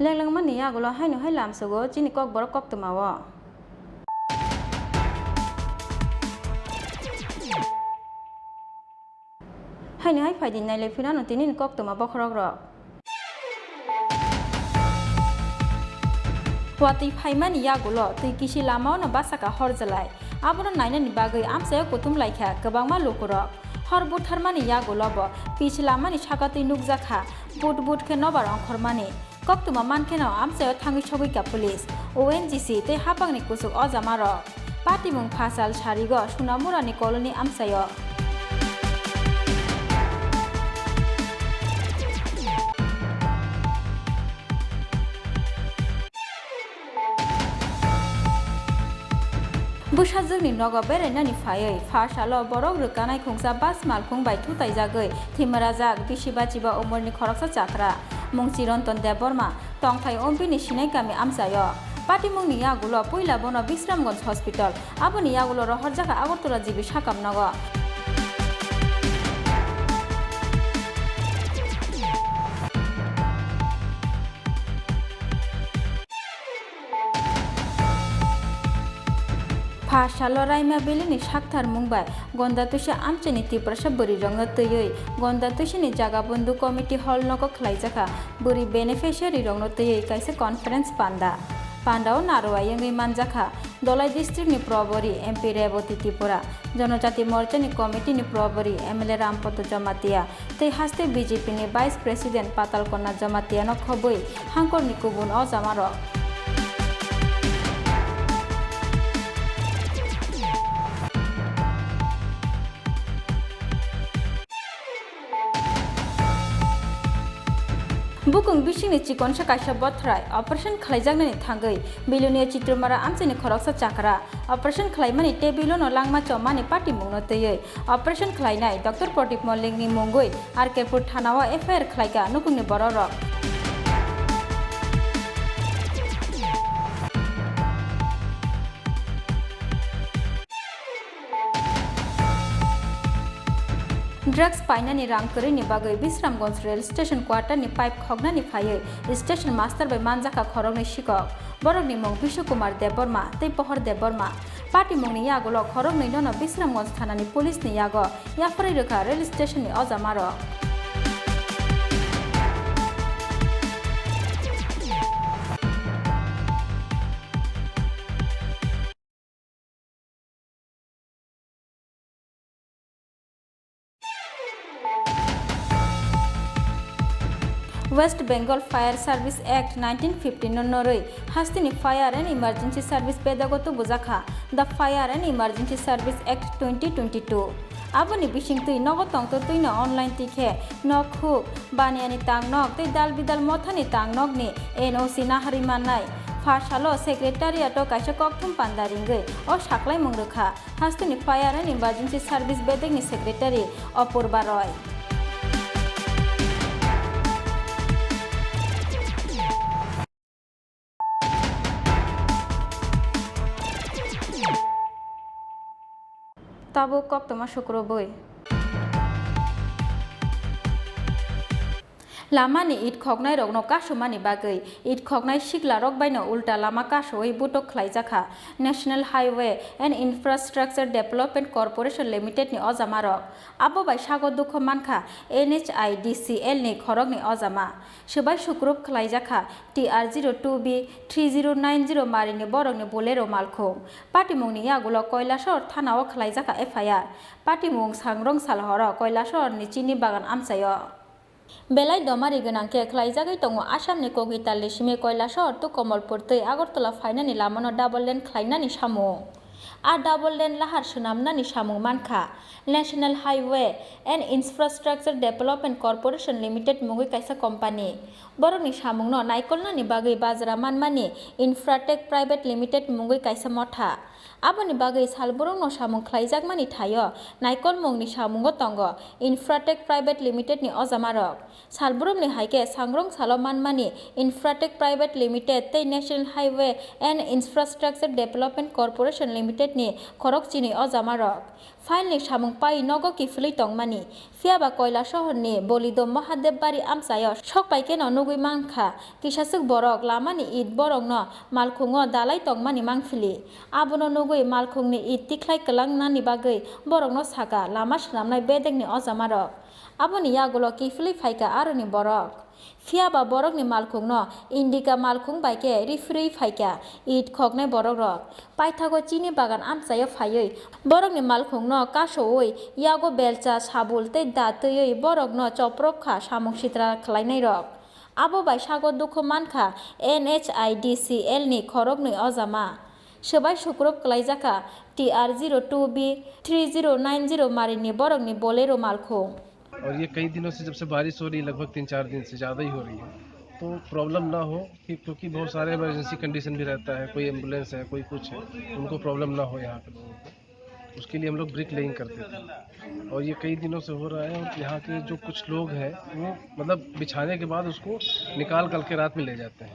Lenglengmani yagulo haino hai lamsogo chini kokborok koktwmao. Haini hai phaidi nailai phirano tini ni koktwma bokhorok rok. Watwi phaimani yagulo twi kisi lamao no bachaka horjalai. Abono nainani bagwi amchaio kuthum laikha kwbangma lukurok. Hor butharmani yagulo bo pis lamani saka twi nukjakha, but but khe nobar ongkhormani. Koktwma mankheno amchaio thangwi sogwikha police, O N G C tei haphangni kuchuk ojamarok. Patimung phasal sarigo Sunamurani colony amchaio. Bwsajwkni nogo berainani phaiwi pha salo borok rwkanai khungsa bus malkhung bai thutaijagwi thwimarajak bisi bachiba umorni khoroksa chakra mung Chirantan Debbarma tongthai Umpini Sinai kami amchaio. Patimungni yagulo puila bono Bisramganj Hospital, aboni yagulo rohorjakha Agartala G B sakam nogo. Pha salo Raima Valley ni sakthar mung bai Gonda Twisa amchaini Tiprasa bwrwi rokno twiwi Gonda Twisani jaga bundu committee hall nogo khlaijakha bwrwi beneficiary rokno twiwi kaisa conference panda. Pandao narwai wngwi manjakha Dholai district ni Probori, M P Reboti Tripura, Jonojati Morcha ni committee ni Probori, M L A Rampada Jamatia, tei haste B J P ni Vice President Patal Konna Jamatia no khobwi hangkor ni kubun ojamarok. Bukung bisingni chikonsa kaisa bothrai operation khlaijaknani thangwi Bilonia Chitromara amchaini khoroksa chakra operation khlaimani table-o no langma chomani patimungno twiwi operation khlainai Doctor Pradip Mollikni mungwi R K Pur thanao F I R khlaika nukungni bororok. Drugs painani rang kwrwini bagwi Bisramganj rail station quarter ni pipe khoknani phaiwi station master bai manjakha khoroknwi sikok. Borokni mung Bishu Kumar Debbarma tei Pohor Debbarma. Patimungni yagulo khoroknwi nono Bisramganj thanani police ni yago yapharwi rwkha rail station ni ojamarok. West Bengal Fire Service Act nineteen fifty no norwi hasteni Fire and Emergency Service bedago tubujakha, the Fire and Emergency Service Act twenty twenty-two. Aboni bisingtwi nogo tongtwtwino online tikhe nok huk, baniani tangnok tei dal bidal mothani tangnokni N O C naharwi mannai. Pha salo secretariat-o kaisa kokthum panda ringwi o saklaimung rwkha hasteni Fire and Emergency Service bedekni secretary Apurba Roy. Tabuk koktwma sukrubwi. Lamani it khoknairokno kasumani bagwi it khoknai siklarok baino ulta lama kasowi butok khlaijakha National Highway and Infrastructure Development Corporation Limited ni ojamarok. Abo bai sago dukho mankha N H I D C L ni khorokni ojama. Swbai sukrup khlaijakha T R zero two B three zero nine zero marini borokni Bolero malkhung. Patimungni yagulo Koilasor thanao khlaijakha F I R. Patimung sangrong salhoro Koilasorni chini bagan amchaio. Belai domari gwnang khe khlaijagwi tongo Assamni Kokhitalni simi Koilasor to Komolpur tei Agartala phainani lamano double lane khlainani samung. A double lane lahar swnamnani samung mankha National Highway and Infrastructure Development Corporation Limited mungwi kaisa company. Borokni samungno naikolnani bagwi bajra manmani Infratech Private Limited mungwi kaisa motha. Aboni bagwi salbrumno samung khlaijakmani thaio naikolmungni samungo tongo Infratech Private Limited ni ojamarok. Salbrumni hai khe sangrong salo manmani Infratech Private Limited tei National Highway and Infrastructure Development Corporation Limited ni khorok chini ojamarok. File ni samung pai nogo kiphilwi tongmani. Phiya ba Koilasohor ni Bolido Mahadev Bari amchaio sok pai kheno nugwi mankha, kisaswk borok lamani it borokno malkhungo dalai tongmani mangphili. Abono nugwi malkhungni it tikhlai kwlangnani bagwi borokno saka lama swnamnai bedekni ojamarok. Aboni yagulo kiphilwi phaikha aroni borok. Phiya ba borokni malkhungno Indica malkhung bai khe rifrwi phaikha it khoknai borokrok. Paithago chini bagan amchaio phaiwi borokni malkhungno kasowi yago belcha, sabul tei da twiwi borokno choprok kha samung sitra khlainairok. Abo bai sago dukhu mankha N H I D C L ni khoroknwi ojama. Swbai sukrup kwlaijakha T R zero two B three zero nine zero marini borokni Bolero malkhung. और ये कई दिनों से, जब से बारिश हो रही है, लगभग तीन चार दिन से ज़्यादा ही हो रही है, तो प्रॉब्लम ना हो कि, क्योंकि बहुत सारे इमरजेंसी कंडीशन भी रहता है, कोई एम्बुलेंस है, कोई कुछ है, उनको प्रॉब्लम ना हो यहाँ के लोगों को, उसके लिए हम लोग ब्रिक लेइंग करते थे। और ये कई दिनों से हो रहा है। और यहाँ के जो कुछ लोग हैं, वो मतलब बिछाने के बाद उसको निकाल करके रात में ले जाते हैं।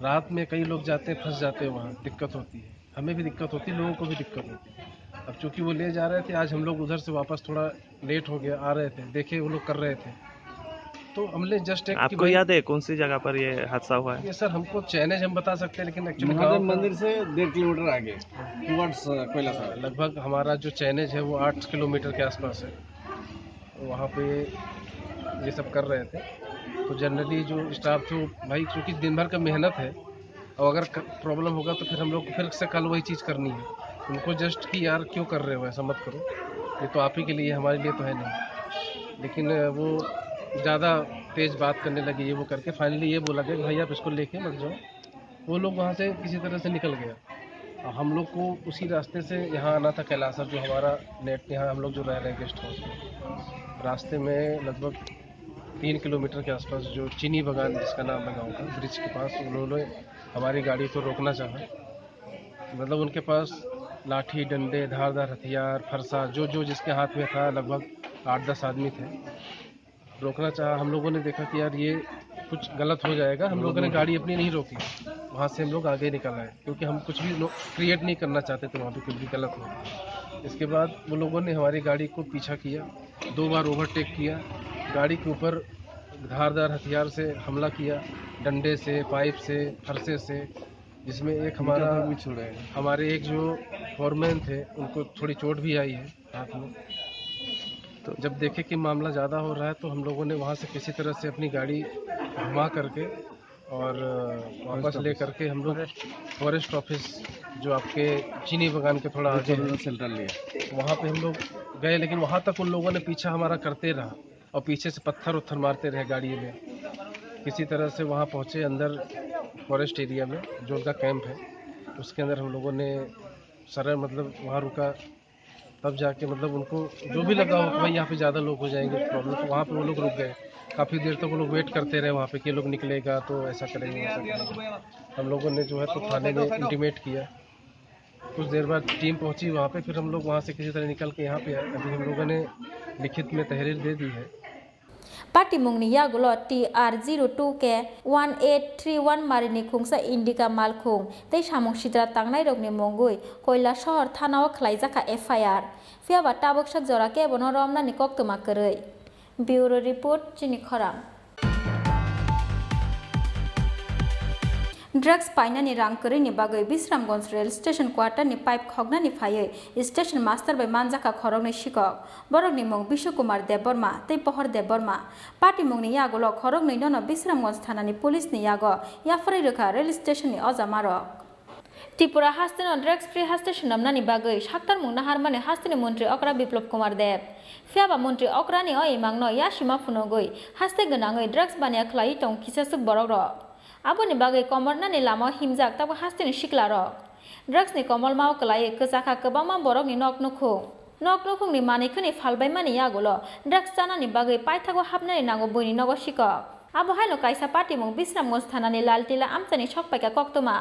रात में कई लोग जाते हैं, फंस जाते हैं, वहाँ दिक्कत होती है। हमें भी दिक्कत होती, लोगों को भी दिक्कत होती। अब चूंकि वो ले जा रहे थे, आज हम लोग उधर से वापस थोड़ा लेट हो गया, आ रहे थे, देखे वो लोग कर रहे थे, तो हमने जस्ट एक कि आपको भाई, याद है कौन सी जगह पर ये हादसा हुआ है? ये सर, हमको चैनेज हम बता सकते हैं, लेकिन एक्चुअली महादेव गाँव का मंदिर से डेढ़ किलोमीटर आगे टुवर्ड्स कोयला साहब। लगभग हमारा जो चैनेज है वो आठ किलोमीटर के आसपास है, वहाँ पे ये सब कर रहे थे। तो जनरली जो स्टाफ थे, वो भाई, क्योंकि दिन भर का मेहनत है, और अगर प्रॉब्लम होगा तो फिर हम लोग को फिर से कल वही चीज़ करनी है। उनको जस्ट कि यार, क्यों कर रहे हो, ऐसा मत करो, ये तो आप ही के लिए, हमारे लिए तो है नहीं। लेकिन वो ज़्यादा तेज़ बात करने लगे, ये वो करके फाइनली ये बोला गया कि भाई, आप इसको लेके मत जाओ। वो लोग वहाँ से किसी तरह से निकल गया। और हम लोग को उसी रास्ते से यहाँ आना था, कैलासा, जो हमारा नेट, यहाँ हम लोग जो रह रहे हैं गेस्ट हाउस में, रास्ते में लगभग तीन किलोमीटर के आसपास जो चीनी बागान, जिसका नाम है गाँव का, ब्रिज के पास, उन्होंने हमारी गाड़ी को रोकना चाहा। मतलब, उनके पास लाठी, डंडे, धारदार हथियार, फरसा, जो जो जिसके हाथ में था, लगभग आठ दस आदमी थे। रोकना चाहा। हम लोगों ने देखा कि यार, ये कुछ गलत हो जाएगा, हम लोगों ने गाड़ी अपनी नहीं रोकी, वहाँ से हम लोग आगे निकल आए, क्योंकि हम कुछ भी क्रिएट नहीं करना चाहते थे वहाँ पे कुछ भी गलत हो। इसके बाद वो लोगों ने हमारी गाड़ी को पीछा किया, दो बार ओवरटेक किया, गाड़ी के ऊपर धारदार हथियार से हमला किया, डंडे से, पाइप से, फरसे से, जिसमें एक हमारा भी छुड़े हैं। हमारे एक जो फोरमैन थे, उनको थोड़ी चोट भी आई है हाथ में। तो जब देखे कि मामला ज़्यादा हो रहा है, तो हम लोगों ने वहाँ से किसी तरह से अपनी गाड़ी घुमा करके और वापस ले करके हम लोग फॉरेस्ट ऑफिस, जो आपके चीनी बागान के थोड़ा आगे है, सेंटर लिए। वहाँ पे हम लोग गए, लेकिन वहाँ तक उन लोगों ने पीछा हमारा करते रहा और पीछे से पत्थर उत्थर मारते रहे गाड़ी में। किसी तरह से वहाँ पहुँचे अंदर फॉरेस्ट एरिया में, जो उनका कैंप है, उसके अंदर हम लोगों ने सर, मतलब, वहाँ रुका। तब जाके, मतलब, उनको जो भी लगा हो कि भाई, यहाँ पे ज़्यादा लोग हो जाएंगे प्रॉब्लम, तो वहाँ पे वो लोग रुक गए। काफ़ी देर तक वो लोग वेट करते रहे वहाँ पे कि ये लोग निकलेगा तो ऐसा करेंगे, वैसा करेंगे। हम लोगों ने जो है तो थाने में इंटीमेट किया। कुछ देर बाद टीम पहुँची वहाँ पे, फिर हम लोग वहाँ से किसी तरह निकल के यहाँ पे आए। अभी हम लोगों ने लिखित में तहरीर दे दी है। Patimungni yagulo T R zero two K one eight three one marini khungsa Indica malkhung tei samung sitra tangnairokni mungwi Koilasohor thanao khlaijakha F I R. Phiya ba tabuksa jora kebono romnani koktwma kwrwi. Bureau Report, Chini Khorang. Drugs painani rang kwrwini bagwi Bisramganj rail station quarter ni pipe khoknani phaiwi station master bai manjakha khoroknwi sikok. Borokni mung Bishu Kumar Debbarma tei Pohor Debbarma. Patimungni yagulo khoroknwi nono Bisramganj thanani police ni yago yapharwi rwkha rail station ni ojamarok. Tripura hasteno drugs free haste swnamnani bagwi saktarmung naharmani hasteni montri okra Biplop Kumar Deb. Phiyaba montri okrani o imangno yasima phunugwi haste gwnangwi drugs baniya khlaiwi tong kisaswk borokrok. Aboni bagwi komornani lamao himjak tabuk hasteni siklarok. Drugsni komolmao kwlaiwi kwchakha kwbangma borokni nok nukhung. Nok nukhungni manwi khwni phalbaimani yagulo drugs chanani bagwi paithago hapnani nango buini nogo sikok. Abo haino kaisa patimung Bisramganj thanani Laltila amchaini sokpaikha koktwma.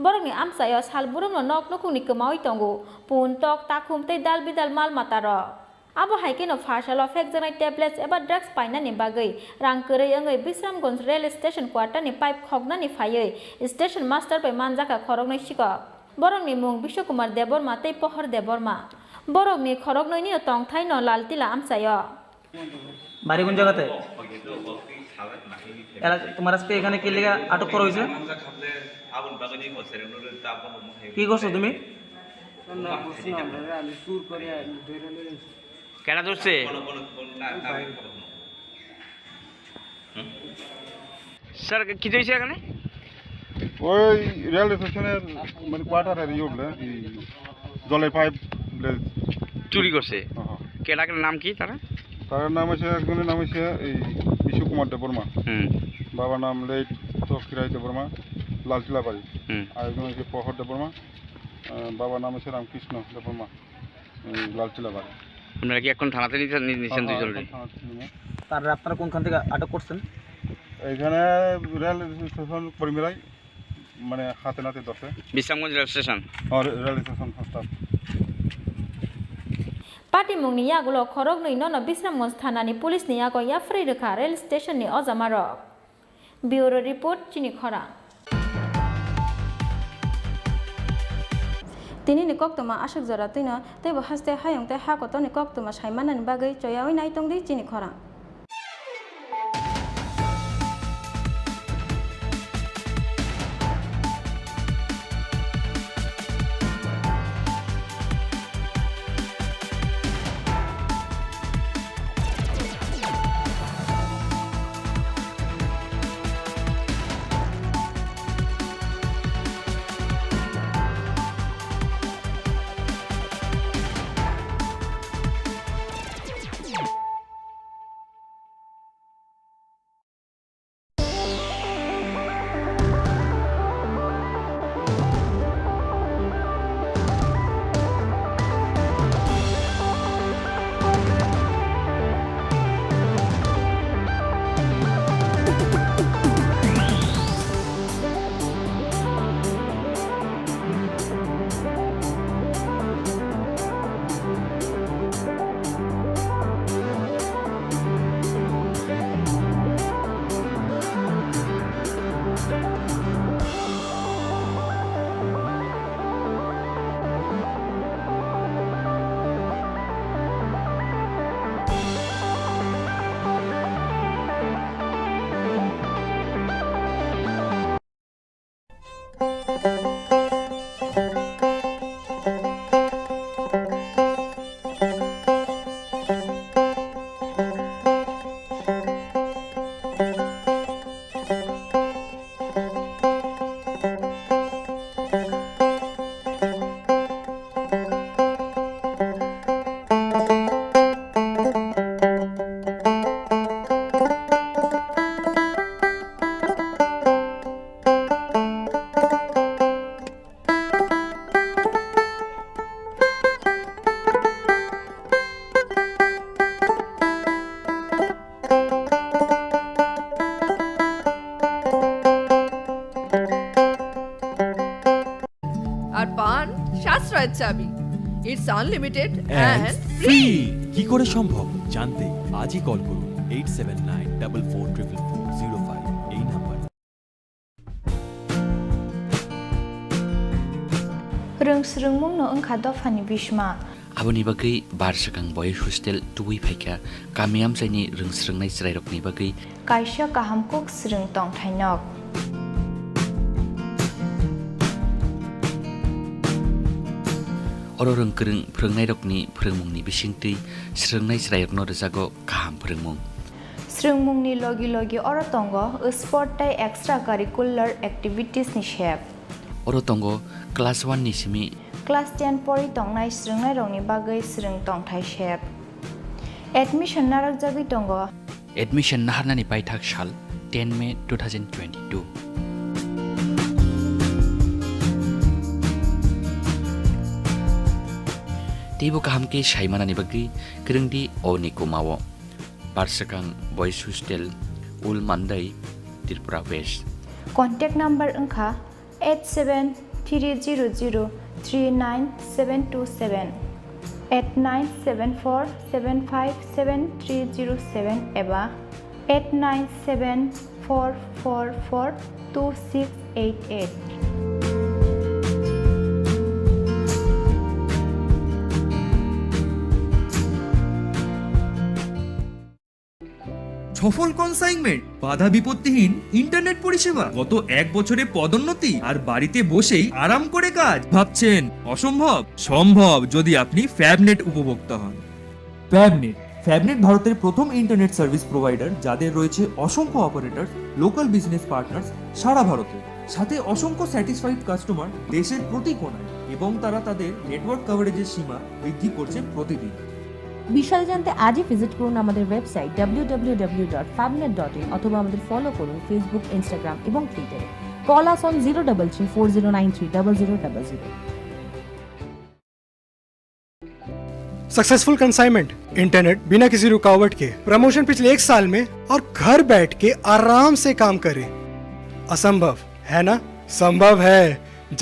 Borokni amchaio sal burumno nok nukhungni kwmawi tongo, pun, tok, takhum tei dal bidal mal matarok. Abo hai kheno pharsalo phekjaknai tablets eba drugs painani bagwi rang kwrwi wngwi Bisramganj rail station quarter ni pipe khoknani phaiwi station master bai manjakha khoroknwi sikok. Borokni mung Bishu Kumar Debbarma tei Pohor Debbarma. Borokni khoroknwini tongthaino Laltila amchaio. বাড়ি কোন জায়গাতে? এলা-, তোমার আজকে এখানে কি লেগে আটক করা হয়েছে? কি করছো তুমি? কেডা ধরছে? স্যার, কি হয়েছে এখানে? ওই রেল স্টেশনের মানে কোয়ার্টারের ইয়ে বলে, এই জলের পাইপ বলে। চুরি করছে? হ্যাঁ, হ্যাঁ। কেডা, কেডা, নাম কি তারা? তার নাম হচ্ছে, একজনের নাম হচ্ছে এই বিশু কুমার দেববর্মা। হুম। বাবার নাম লেট তকিরাই দেববর্মা, লালটিলা বাড়ি। হুম। আর একজন হচ্ছে প্রহর দেববর্মা, আহ, বাবার নাম হচ্ছে রামকৃষ্ণ দেববর্মা। উম, লালটিলা বাড়ি। আপনারা কি এখন থানাতে নিতে, নি-, নিচ্ছেন হ্যাঁ, দুইজনকে? এখন থানাতে নিয়ে। তার আপনারা কোনখান থেকে আটক করছেন? এখানে রেল স্টেশন কর্মীরাই, মানে, হাতে নাতে ধরছে। Bishramganj rail station? হ্যাঁ, রে-, rail station staff. Patimungni yagulo khoroknwi nono Bisramganj thanani police ni yago yapharwi rwkha rail station ni ojamarok. Bureau report, Chini Khorang. Tinini koktwma aswk jora twino teibo haste hayung tei ha kotorni koktwma saimanani bagwi choyaui nai tongdi Chini Khorang. আর পান সাশ্রয়ের চাবি। It's unlimited and free। কি করে সম্ভব জানতে আজই কল করুন eight seven nine double four triple four zero five এই নাম্বারে। Rwng swrwngmungno wngkha dophani bishma. Aboni bagwi bar swkang boys hostel tubui phaikha, kami amchaini rwng swrwngnai chwrairokni bagwi kaisa kaham kuk swrwng tongthai nok. Oro rwngkwrwng phwrwngnairokni phwrwngmungni bisingtwi swrwngnai chwrairokno rwjago kaham phwrwngmung. Swrwngmungni logi logi oro tongo sport tei extra curricular activities ni sep. Oro tongo class one ni simi class ten pori tongnai swrwngnairokni bagwi swrwng tongthai sep. Admission narwkjagwi tongo. Admission naharnani paithak sal ten May two thousand twenty-two. Teibo kaham khe sai manani bagwi kwrwngdi o ni kumao. Barsakang Boys Hostel, Ul Mandai, Tripura West. Contact number wngkha eight seven three zero zero three nine seven two seven, eight nine seven four seven five seven three zero seven eba eight nine seven four four four two six eight eight. সফল কনসাইনমেন্ট, বাধা বিপত্তিহীন ইন্টারনেট পরিষেবা। গত এক বছরে পদোন্নতি আর বাড়িতে বসেই আরাম করে কাজ। ভাবছেন অসম্ভব? সম্ভব, যদি আপনি ফ্যাবনেট উপভোক্তা হন। ফ্যাবনেট। ফ্যাবনেট ভারতের প্রথম ইন্টারনেট সার্ভিস প্রোভাইডার, যাদের রয়েছে অসংখ্য অপারেটর, লোকাল বিজনেস পার্টনার্স সারা ভারতে, সাথে অসংখ্য স্যাটিসফাইড কাস্টমার দেশের প্রতি কোণায়, এবং তারা তাদের নেটওয়ার্ক কভারেজের সীমা বৃদ্ধি করছে প্রতিদিন। বিশদে জানতে আজই ভিজিট করুন আমাদের website W W W dot ফ্যাবনেট ডট ইন অথবা আমাদের ফলো করুন ফেসবুক, ইনস্টাগ্রাম এবং টুইটারে। Call us on zero double three four zero nine three double zero double zero. Successful consignment, internet बिना किसी रुकावट के, प्रमोशन पिछले एक साल में, और घर बैठ के आराम से काम करें। असंभव है ना? संभव है,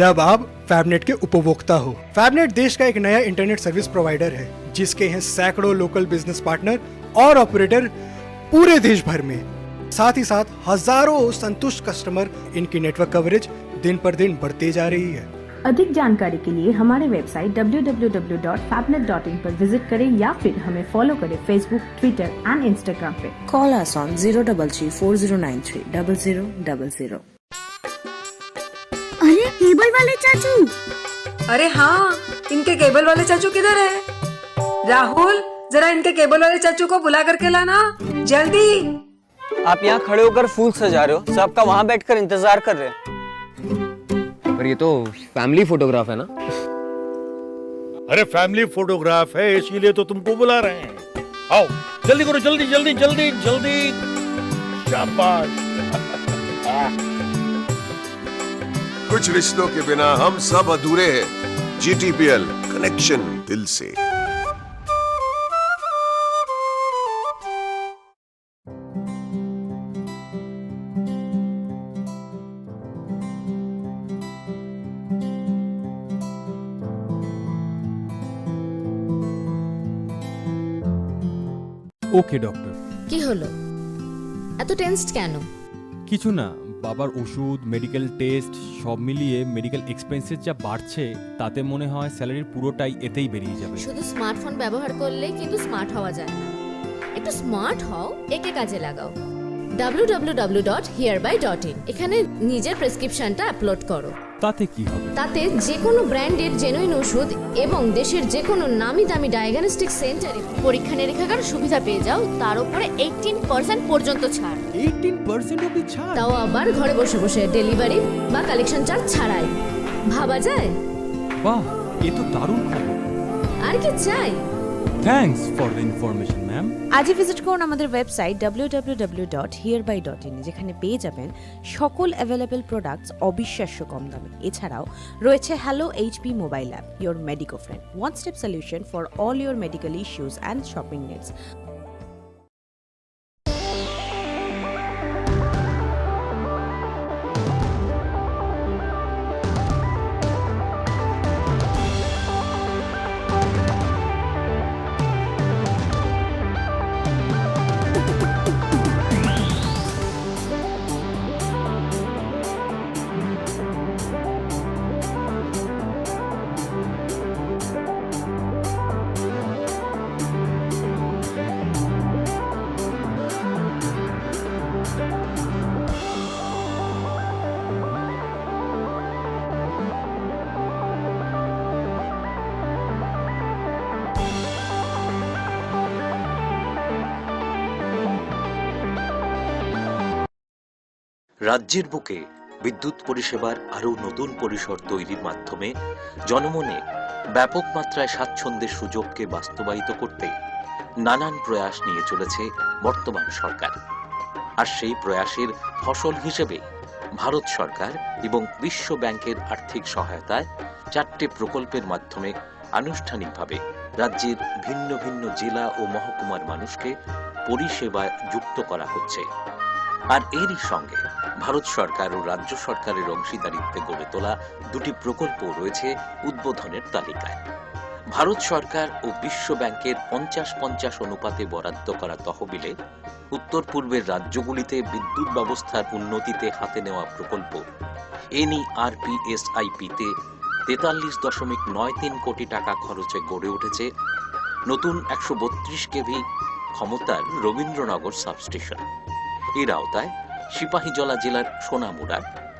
जब आप फैबनेट के उपभोक्ता हो। फैबनेट देश का एक नया इंटरनेट सर्विस प्रोवाइडर है, जिसके हैं सैकड़ों लोकल बिजनेस पार्टनर और ऑपरेटर पूरे देश भर में। साथ ही साथ हजारों संतुष्ट कस्टमर, इनकी नेटवर्क कवरेज दिन पर दिन बढ़ती जा रही है। अधिक जानकारी के लिए हमारे website W W W dot फैबनेट डॉट इन पर विजिट करें या फिर हमें फॉलो करें Facebook, Twitter and Instagram पे। Call us on zero double three four zero nine three double zero double zero। अरे, केबल वाले चाचू। अरे हाँ, इनके केबल वाले चाचू किधर है? राहुल, जरा इनके केबल वाले चाचू को बुला करके लाना, जल्दी। आप यहाँ खड़े होकर फूल सजा रहे हो, सबका वहाँ बैठकर इंतजार कर रहे हैं। पर ये तो फैमिली फोटोग्राफ है ना? अरे, फैमिली फोटोग्राफ है, इसीलिए तो तुमको बुला रहे हैं। आओ, जल्दी करो, जल्दी, जल्दी, जल्दी, जल्दी। शाबाश। कुछ रिश्तों के बिना हम सब अधूरे हैं। जीटीपीएल, कनेक्शन दिल से। ওকে ডক্টর। কি হলো? এত টেন্সড কেন? কিছু না, বাবার ওষুধ, মেডিকেল টেস্ট, সব মিলিয়ে মেডিকেল এক্সপেন্সেস যা বাড়ছে, তাতে মনে হয় স্যালারির পুরোটাই এতেই বেরিয়ে যাবে। শুধু স্মার্টফোন ব্যবহার করলে কিন্তু স্মার্ট হওয়া যায় না। একটু স্মার্ট হও, একে কাজে লাগাও। ডাব্লিউ ডাব্লিউ ডাব্লিউ ডট হিয়ারবাই ডট ইন। এখানে নিজের প্রেসক্রিপশনটা আপলোড করো। তাতে কি হবে? তাতে যে কোনো ব্র্যান্ডের জেনুইন ওষুধ এবং দেশের যে কোনো নামি দামি ডায়াগনস্টিক সেন্টারে পরীক্ষা নিরীক্ষার সুবিধা পেয়ে যাও, তার উপরে এইটিন পার্সেন্ট পর্যন্ত ছাড়। এইটিন পার্সেন্ট অবধি ছাড়? তাও আবার ঘরে বসে বসে, ডেলিভারি বা কালেকশন চার্জ ছাড়াই। ভাবা যায়? বাহ, এ তো দারুণ খবর। আর কি চাই? Thanks for the information, ma'am. আজই ভিজিট করুন আমাদের website W W W dot হিয়ারবাই ডট ইন, যেখানে পেয়ে যাবেন সকল অ্যাভেলেবল প্রোডাক্টস অবিশ্বাস্য কম দামে। এছাড়াও রয়েছে hello HP mobile app, your Medico friend, one step solution for all your medical issues and shopping needs. রাজ্যের বুকে বিদ্যুৎ পরিষেবার আরও নতুন পরিসর তৈরির মাধ্যমে জনমনে ব্যাপক মাত্রায় স্বাচ্ছন্দ্যের সুযোগকে বাস্তবায়িত করতে নানান প্রয়াস নিয়ে চলেছে বর্তমান সরকার। আর সেই প্রয়াসের ফসল হিসেবে ভারত সরকার এবং বিশ্ব ব্যাংকের আর্থিক সহায়তায় চারটে প্রকল্পের মাধ্যমে আনুষ্ঠানিকভাবে রাজ্যের ভিন্ন ভিন্ন জেলা ও মহকুমার মানুষকে পরিষেবায় যুক্ত করা হচ্ছে। আর এরই সঙ্গে ভারত সরকার ও রাজ্য সরকারের অংশীদারিত্বে গড়ে তোলা দুটি প্রকল্প রয়েছে উদ্বোধনের তালিকায়। ভারত সরকার ও বিশ্ব ব্যাংকের পঞ্চাশ পঞ্চাশ অনুপাতে বরাদ্দ করা তহবিলে উত্তর পূর্বের রাজ্যগুলিতে বিদ্যুৎ ব্যবস্থার উন্নতিতে হাতে নেওয়া প্রকল্প এনইআরপিএসআইপিতে তেতাল্লিশ দশমিক নয় তিন কোটি টাকা খরচে গড়ে উঠেছে নতুন একশো বত্রিশ কেভি ক্ষমতার রবীন্দ্রনগর সাবস্টেশন। এর আওতায় সিপাহীজলা জেলার সোনামুড়া,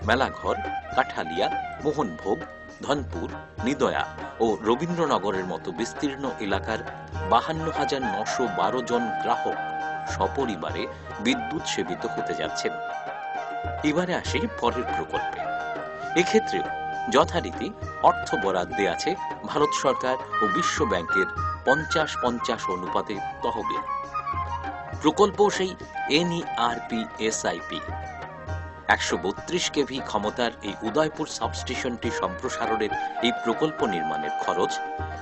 মেলাঘর, কাঠালিয়া, মোহনভোগ, ধনপুর, নিদয়া ও রবীন্দ্রনগরের মতো বিস্তীর্ণ এলাকার বাহান্ন হাজার নশো বারো জন গ্রাহক সপরিবারে বিদ্যুৎ সেবিত হতে যাচ্ছেন। এবারে আসি পরের প্রকল্পে। এক্ষেত্রেও যথারীতি অর্থ বরাদ্দে আছে ভারত সরকার ও বিশ্ব ব্যাংকের পঞ্চাশ পঞ্চাশ অনুপাতে তহবিল। প্রকল্প সেই এনইআরপিএসআইপি। একশো বত্রিশ কেভি ক্ষমতার এই উদয়পুর সাবস্টেশনটি সম্প্রসারণের এই প্রকল্প নির্মাণের খরচ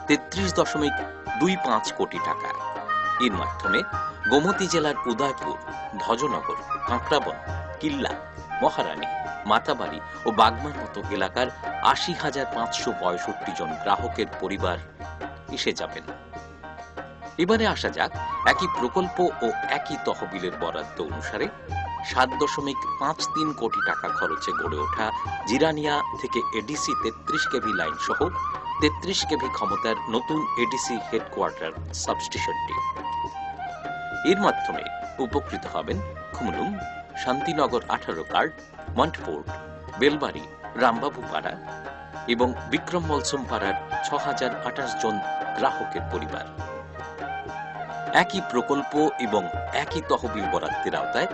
তেত্রিশ দশমিক দুই পাঁচ কোটি টাকা। এর মাধ্যমে গোমতী জেলার উদয়পুর, ভজনগর, কাঁকড়াবন, কিল্লা, মহারানী, মাতাবাড়ি ও বাগমার মতো এলাকার আশি হাজার পাঁচশো পঁয়ষট্টি জন গ্রাহকের পরিবার এসে যাবেন। এবারে আসা যাক একই প্রকল্প ও একই তহবিলের বরাদ্দ অনুসারে সাত দশমিক পাঁচ তিন কোটি টাকা খরচে গড়ে ওঠা জিরানিয়া থেকে এডিসি তেত্রিশ কেভি লাইন সহ তেত্রিশ কেভি ক্ষমতার নতুন এডিসি হেডকোয়ার্টার সাবস্টেশনটি। এর মাধ্যমে উপকৃত হবেন খুমলুং, শান্তিনগর আঠারো কার্ড, মন্টফোর্ড, বেলবাড়ি, রামবাবুপাড়া এবং বিক্রম মলসম পাড়ার ছ হাজার আঠাশ জন গ্রাহকের পরিবার। একই প্রকল্প এবং একই তহবিল বরাদ্দের আওতায়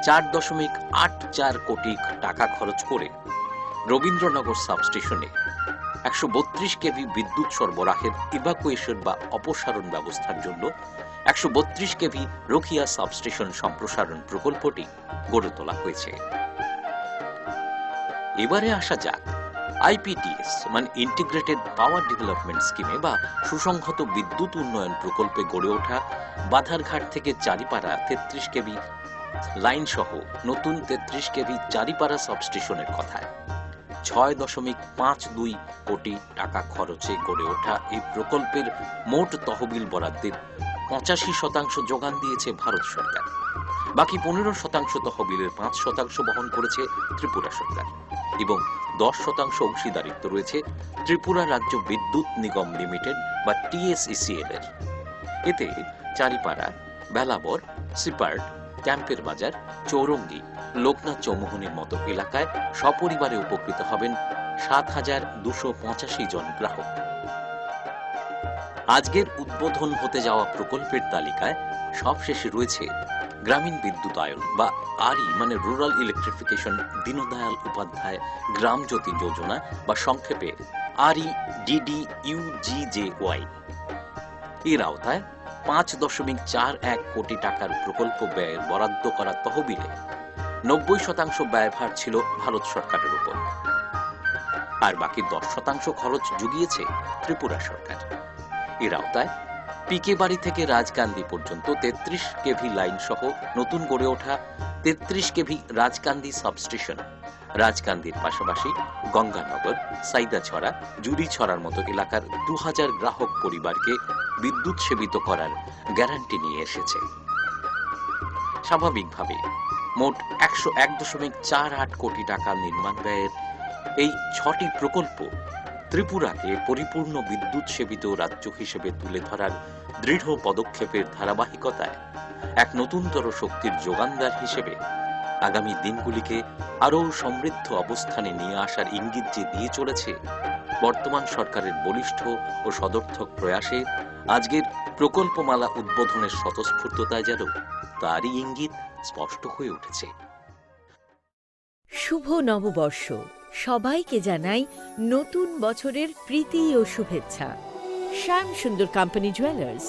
চার দশমিক আট চার কোটি টাকা খরচ করে রবীন্দ্রনগর সাবস্টেশনে একশো বত্রিশ কেভি বিদ্যুৎ সরবরাহের ইভাকুয়েশন বা অপসারণ ব্যবস্থার জন্য একশো বত্রিশ কেভি রোকিয়া সাবস্টেশন সম্প্রসারণ প্রকল্পটি গড়ে তোলা হয়েছে। এবারে আসা যাক আইপিডিএস মানে ইন্টিগ্রেটেড পাওয়ার ডেভেলপমেন্ট স্কিমে বা সুসংহত বিদ্যুৎ উন্নয়ন প্রকল্পে গড়ে ওঠা বাধারঘাট থেকে চারিপাড়া তেত্রিশ কেভি লাইন সহ নতুন তেত্রিশ কেভি চারিপাড়া সাবস্টেশনের কথায়। ছয় দশমিক পাঁচ দুই কোটি টাকা খরচে গড়ে ওঠা এই প্রকল্পের মোট তহবিল বরাদ্দের পঁচাশি শতাংশ যোগান দিয়েছে ভারত সরকার। বাকি পনেরো শতাংশ তহবিলের পাঁচ শতাংশ বহন করেছে ত্রিপুরা সরকার এবং দশ শতাংশ অংশীদারিত্ব রয়েছে ত্রিপুরা রাজ্য বিদ্যুৎ নিগম লিমিটেড বা টিএসইসিএল এর। এতে চারিপাড়া, বেলাবর, সিপার্ট, ক্যাম্পের বাজার, চৌরঙ্গি, লোকনাথ চৌমুহনীর মতো এলাকায় সপরিবারে উপকৃত হবেন সাত হাজার দুশো পঁচাশি জন গ্রাহক। আজকের উদ্বোধন হতে যাওয়া প্রকল্পের তালিকায় সবশেষে রয়েছে গ্রামীণ বিদ্যুতায়ন বা আরই মানে রুরাল ইলেকট্রিফিকেশন দীনদয়াল উপাধ্যায় গ্রাম জ্যোতি যোজনা বা সংক্ষেপে আরই ডিডিইউজিজেওয়াই। এর আওতায় পাঁচ দশমিক চার এক কোটি টাকার প্রকল্প ব্যয়ের বরাদ্দ করা তহবিলে নব্বই শতাংশ ব্যয়ভার ছিল ভারত সরকারের উপর, আর বাকি দশ শতাংশ খরচ জুগিয়েছে ত্রিপুরা সরকার। এর আওতায় পিকে বাড়ি থেকে রাজকান্দি পর্যন্ত তেত্রিশ কেভি লাইন সহ নতুন গড়ে ওঠা তেত্রিশ কেভি রাজকান্দি সাবস্টেশন, রাজকান্দির পাশাপাশি গঙ্গানগর, সাইদাছড়া, জুড়িছড়ার মতো এলাকার দু হাজার গ্রাহক পরিবারকে বিদ্যুৎ সেবিত করার গ্যারান্টি নিয়ে এসেছে। স্বাভাবিকভাবে মোট একশো এক দশমিক চার আট কোটি টাকা নির্মাণ ব্যয়ের এই ছটি প্রকল্প ত্রিপুরাকে পরিপূর্ণ বিদ্যুৎ সেবিত রাজ্য হিসেবে তুলে ধরার দৃঢ় পদক্ষেপের ধারাবাহিকতায় এক নতুনতর শক্তির যোগানদার হিসেবে আগামী দিনগুলিকে আরও সমৃদ্ধ অবস্থানে নিয়ে আসার ইঙ্গিত যে দিয়ে চলেছে বর্তমান সরকারের বলিষ্ঠ ও সদর্থক প্রয়াসে, আজকের প্রকল্পমালা উদ্বোধনের স্বতঃস্ফূর্ততায় যেন তারই ইঙ্গিত স্পষ্ট হয়ে উঠেছে। শুভ নববর্ষ, সবাইকে জানাই নতুন বছরের প্রীতি ও শুভেচ্ছা। শ্যাম সুন্দর company jewellers.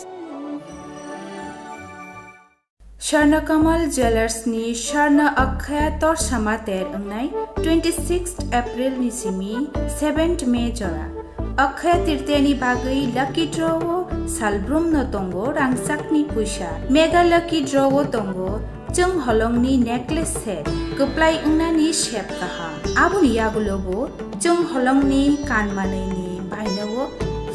Swarna Kamal Jewelers ni Swarna Akshaya Torsama ter wngnai twenty sixth April ni simi seventh May jora. Akshaya Tritiya ni bagwi lucky draw o salbrum no tongo rangchak ni puisa. Mega lucky draw o tongo chwng holong ni necklace set kwplai wngnani sep kaham. Aboni yagulo bo chwng holong ni kan manwi ni baino o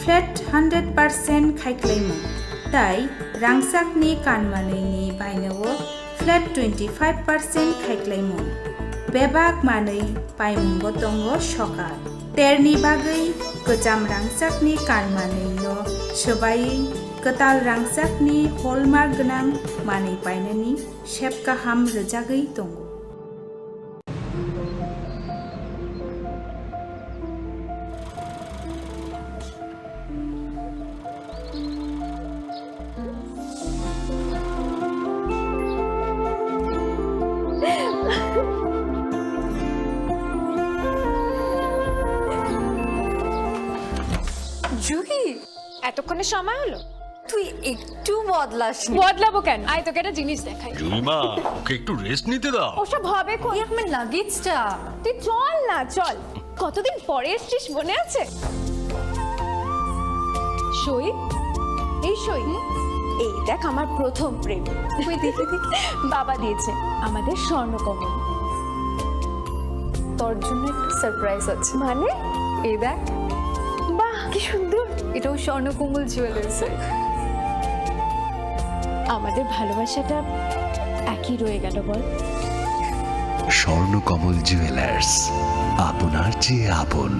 flat hundred percent khaiklaimung. Tai rangchak ni kan manwi ni baino o flat twenty five percent khaiklaimung. Bebak manwi paimung bo tongo sokar. Ter ni bagwi kwcham rangchak ni kan manwi no swbaiwi kwtal rangchak ni hallmark gwnang manwi painani sep kaham rwjagwi tongo. Juhi, এতক্ষণে সময় হলো? তুই একটু বদলাসনি। বদলাবো কেন? আয়, তোকে একটা জিনিস দেখাই। জুইমা, ওকে একটু রেস্ট নিতে দাও। ওসব হবে কোন? এই আমার লাগেজটা। তুই চল না, চল। কতদিন পরে এসছিস, মনে আছে? সই, এই সই। এই দেখ, আমার প্রথম প্রেম। ওই দেখি, দেখি। বাবা দিয়েছে, আমাদের স্বর্ণকমল। তোর জন্য একটা সারপ্রাইজ আছে। মানে? এই দেখ। বাহ, কি সুন্দর। এটাও স্বর্ণকমল জুয়েলার্সের। আমাদের ভালোবাসাটা একই রয়ে গেল, বল? স্বর্ণকমল জুয়েলার্স, আপনার চেয়ে আপন।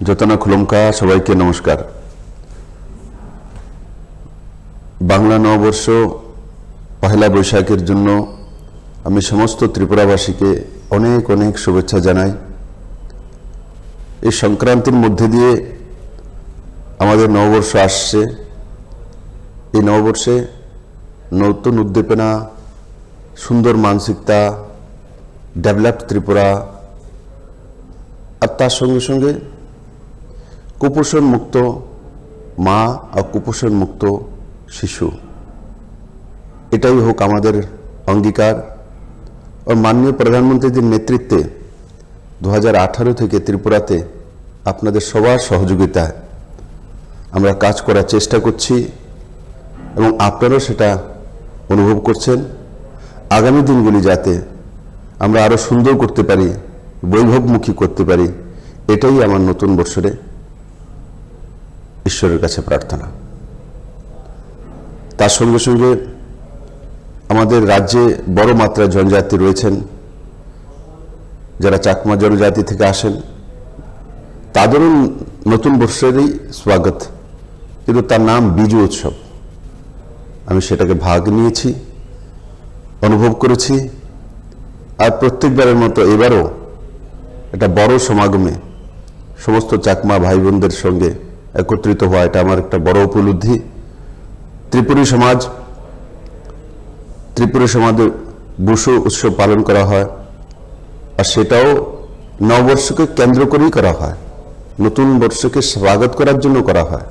Jotona khulumkha, সবাইকে নমস্কার। বাংলা নববর্ষ পহেলা বৈশাখের জন্য আমি সমস্ত ত্রিপুরাবাসীকে অনেক অনেক শুভেচ্ছা জানাই। এই সংক্রান্তির মধ্যে দিয়ে আমাদের নববর্ষ আসছে। এই নববর্ষে নতুন উদ্দীপনা, সুন্দর মানসিকতা, ডেভেলপড ত্রিপুরা, আর তার সঙ্গে সঙ্গে কুপোষণ মুক্ত মা আর কুপোষণ মুক্ত শিশু, এটাই হোক আমাদের অঙ্গীকার। আর মাননীয় প্রধানমন্ত্রীজির নেতৃত্বে দু হাজার আঠারো থেকে ত্রিপুরাতে আপনাদের সবার সহযোগিতায় আমরা কাজ করার চেষ্টা করছি এবং আপনারাও সেটা অনুভব করছেন। আগামী দিনগুলি যাতে আমরা আরও সুন্দর করতে পারি, বৈভবমুখী করতে পারি, এটাই আমার নতুন বছরে ঈশ্বরের কাছে প্রার্থনা। তার সঙ্গে সঙ্গে আমাদের রাজ্যে বড় মাত্রায় জনজাতি রয়েছেন, যারা চাকমা জনজাতি থেকে আসেন, তাদেরও নতুন বর্ষেরই স্বাগত, কিন্তু তার নাম বিজু উৎসব। আমি সেটাকে ভাগ নিয়েছি, অনুভব করেছি, আর প্রত্যেকবারের মতো এবারও একটা বড় সমাগমে সমস্ত চাকমা ভাই বোনদের সঙ্গে একত্রিত হওয়া, এটা আমার একটা বড় উপলব্ধি। ত্রিপুরী সমাজ, ত্রিপুরী সমাজে বুসু উৎসব পালন করা হয়, আর সেটাও নববর্ষকে কেন্দ্র করেই করা হয়, নতুন বর্ষকে স্বাগত করার জন্য করা হয়।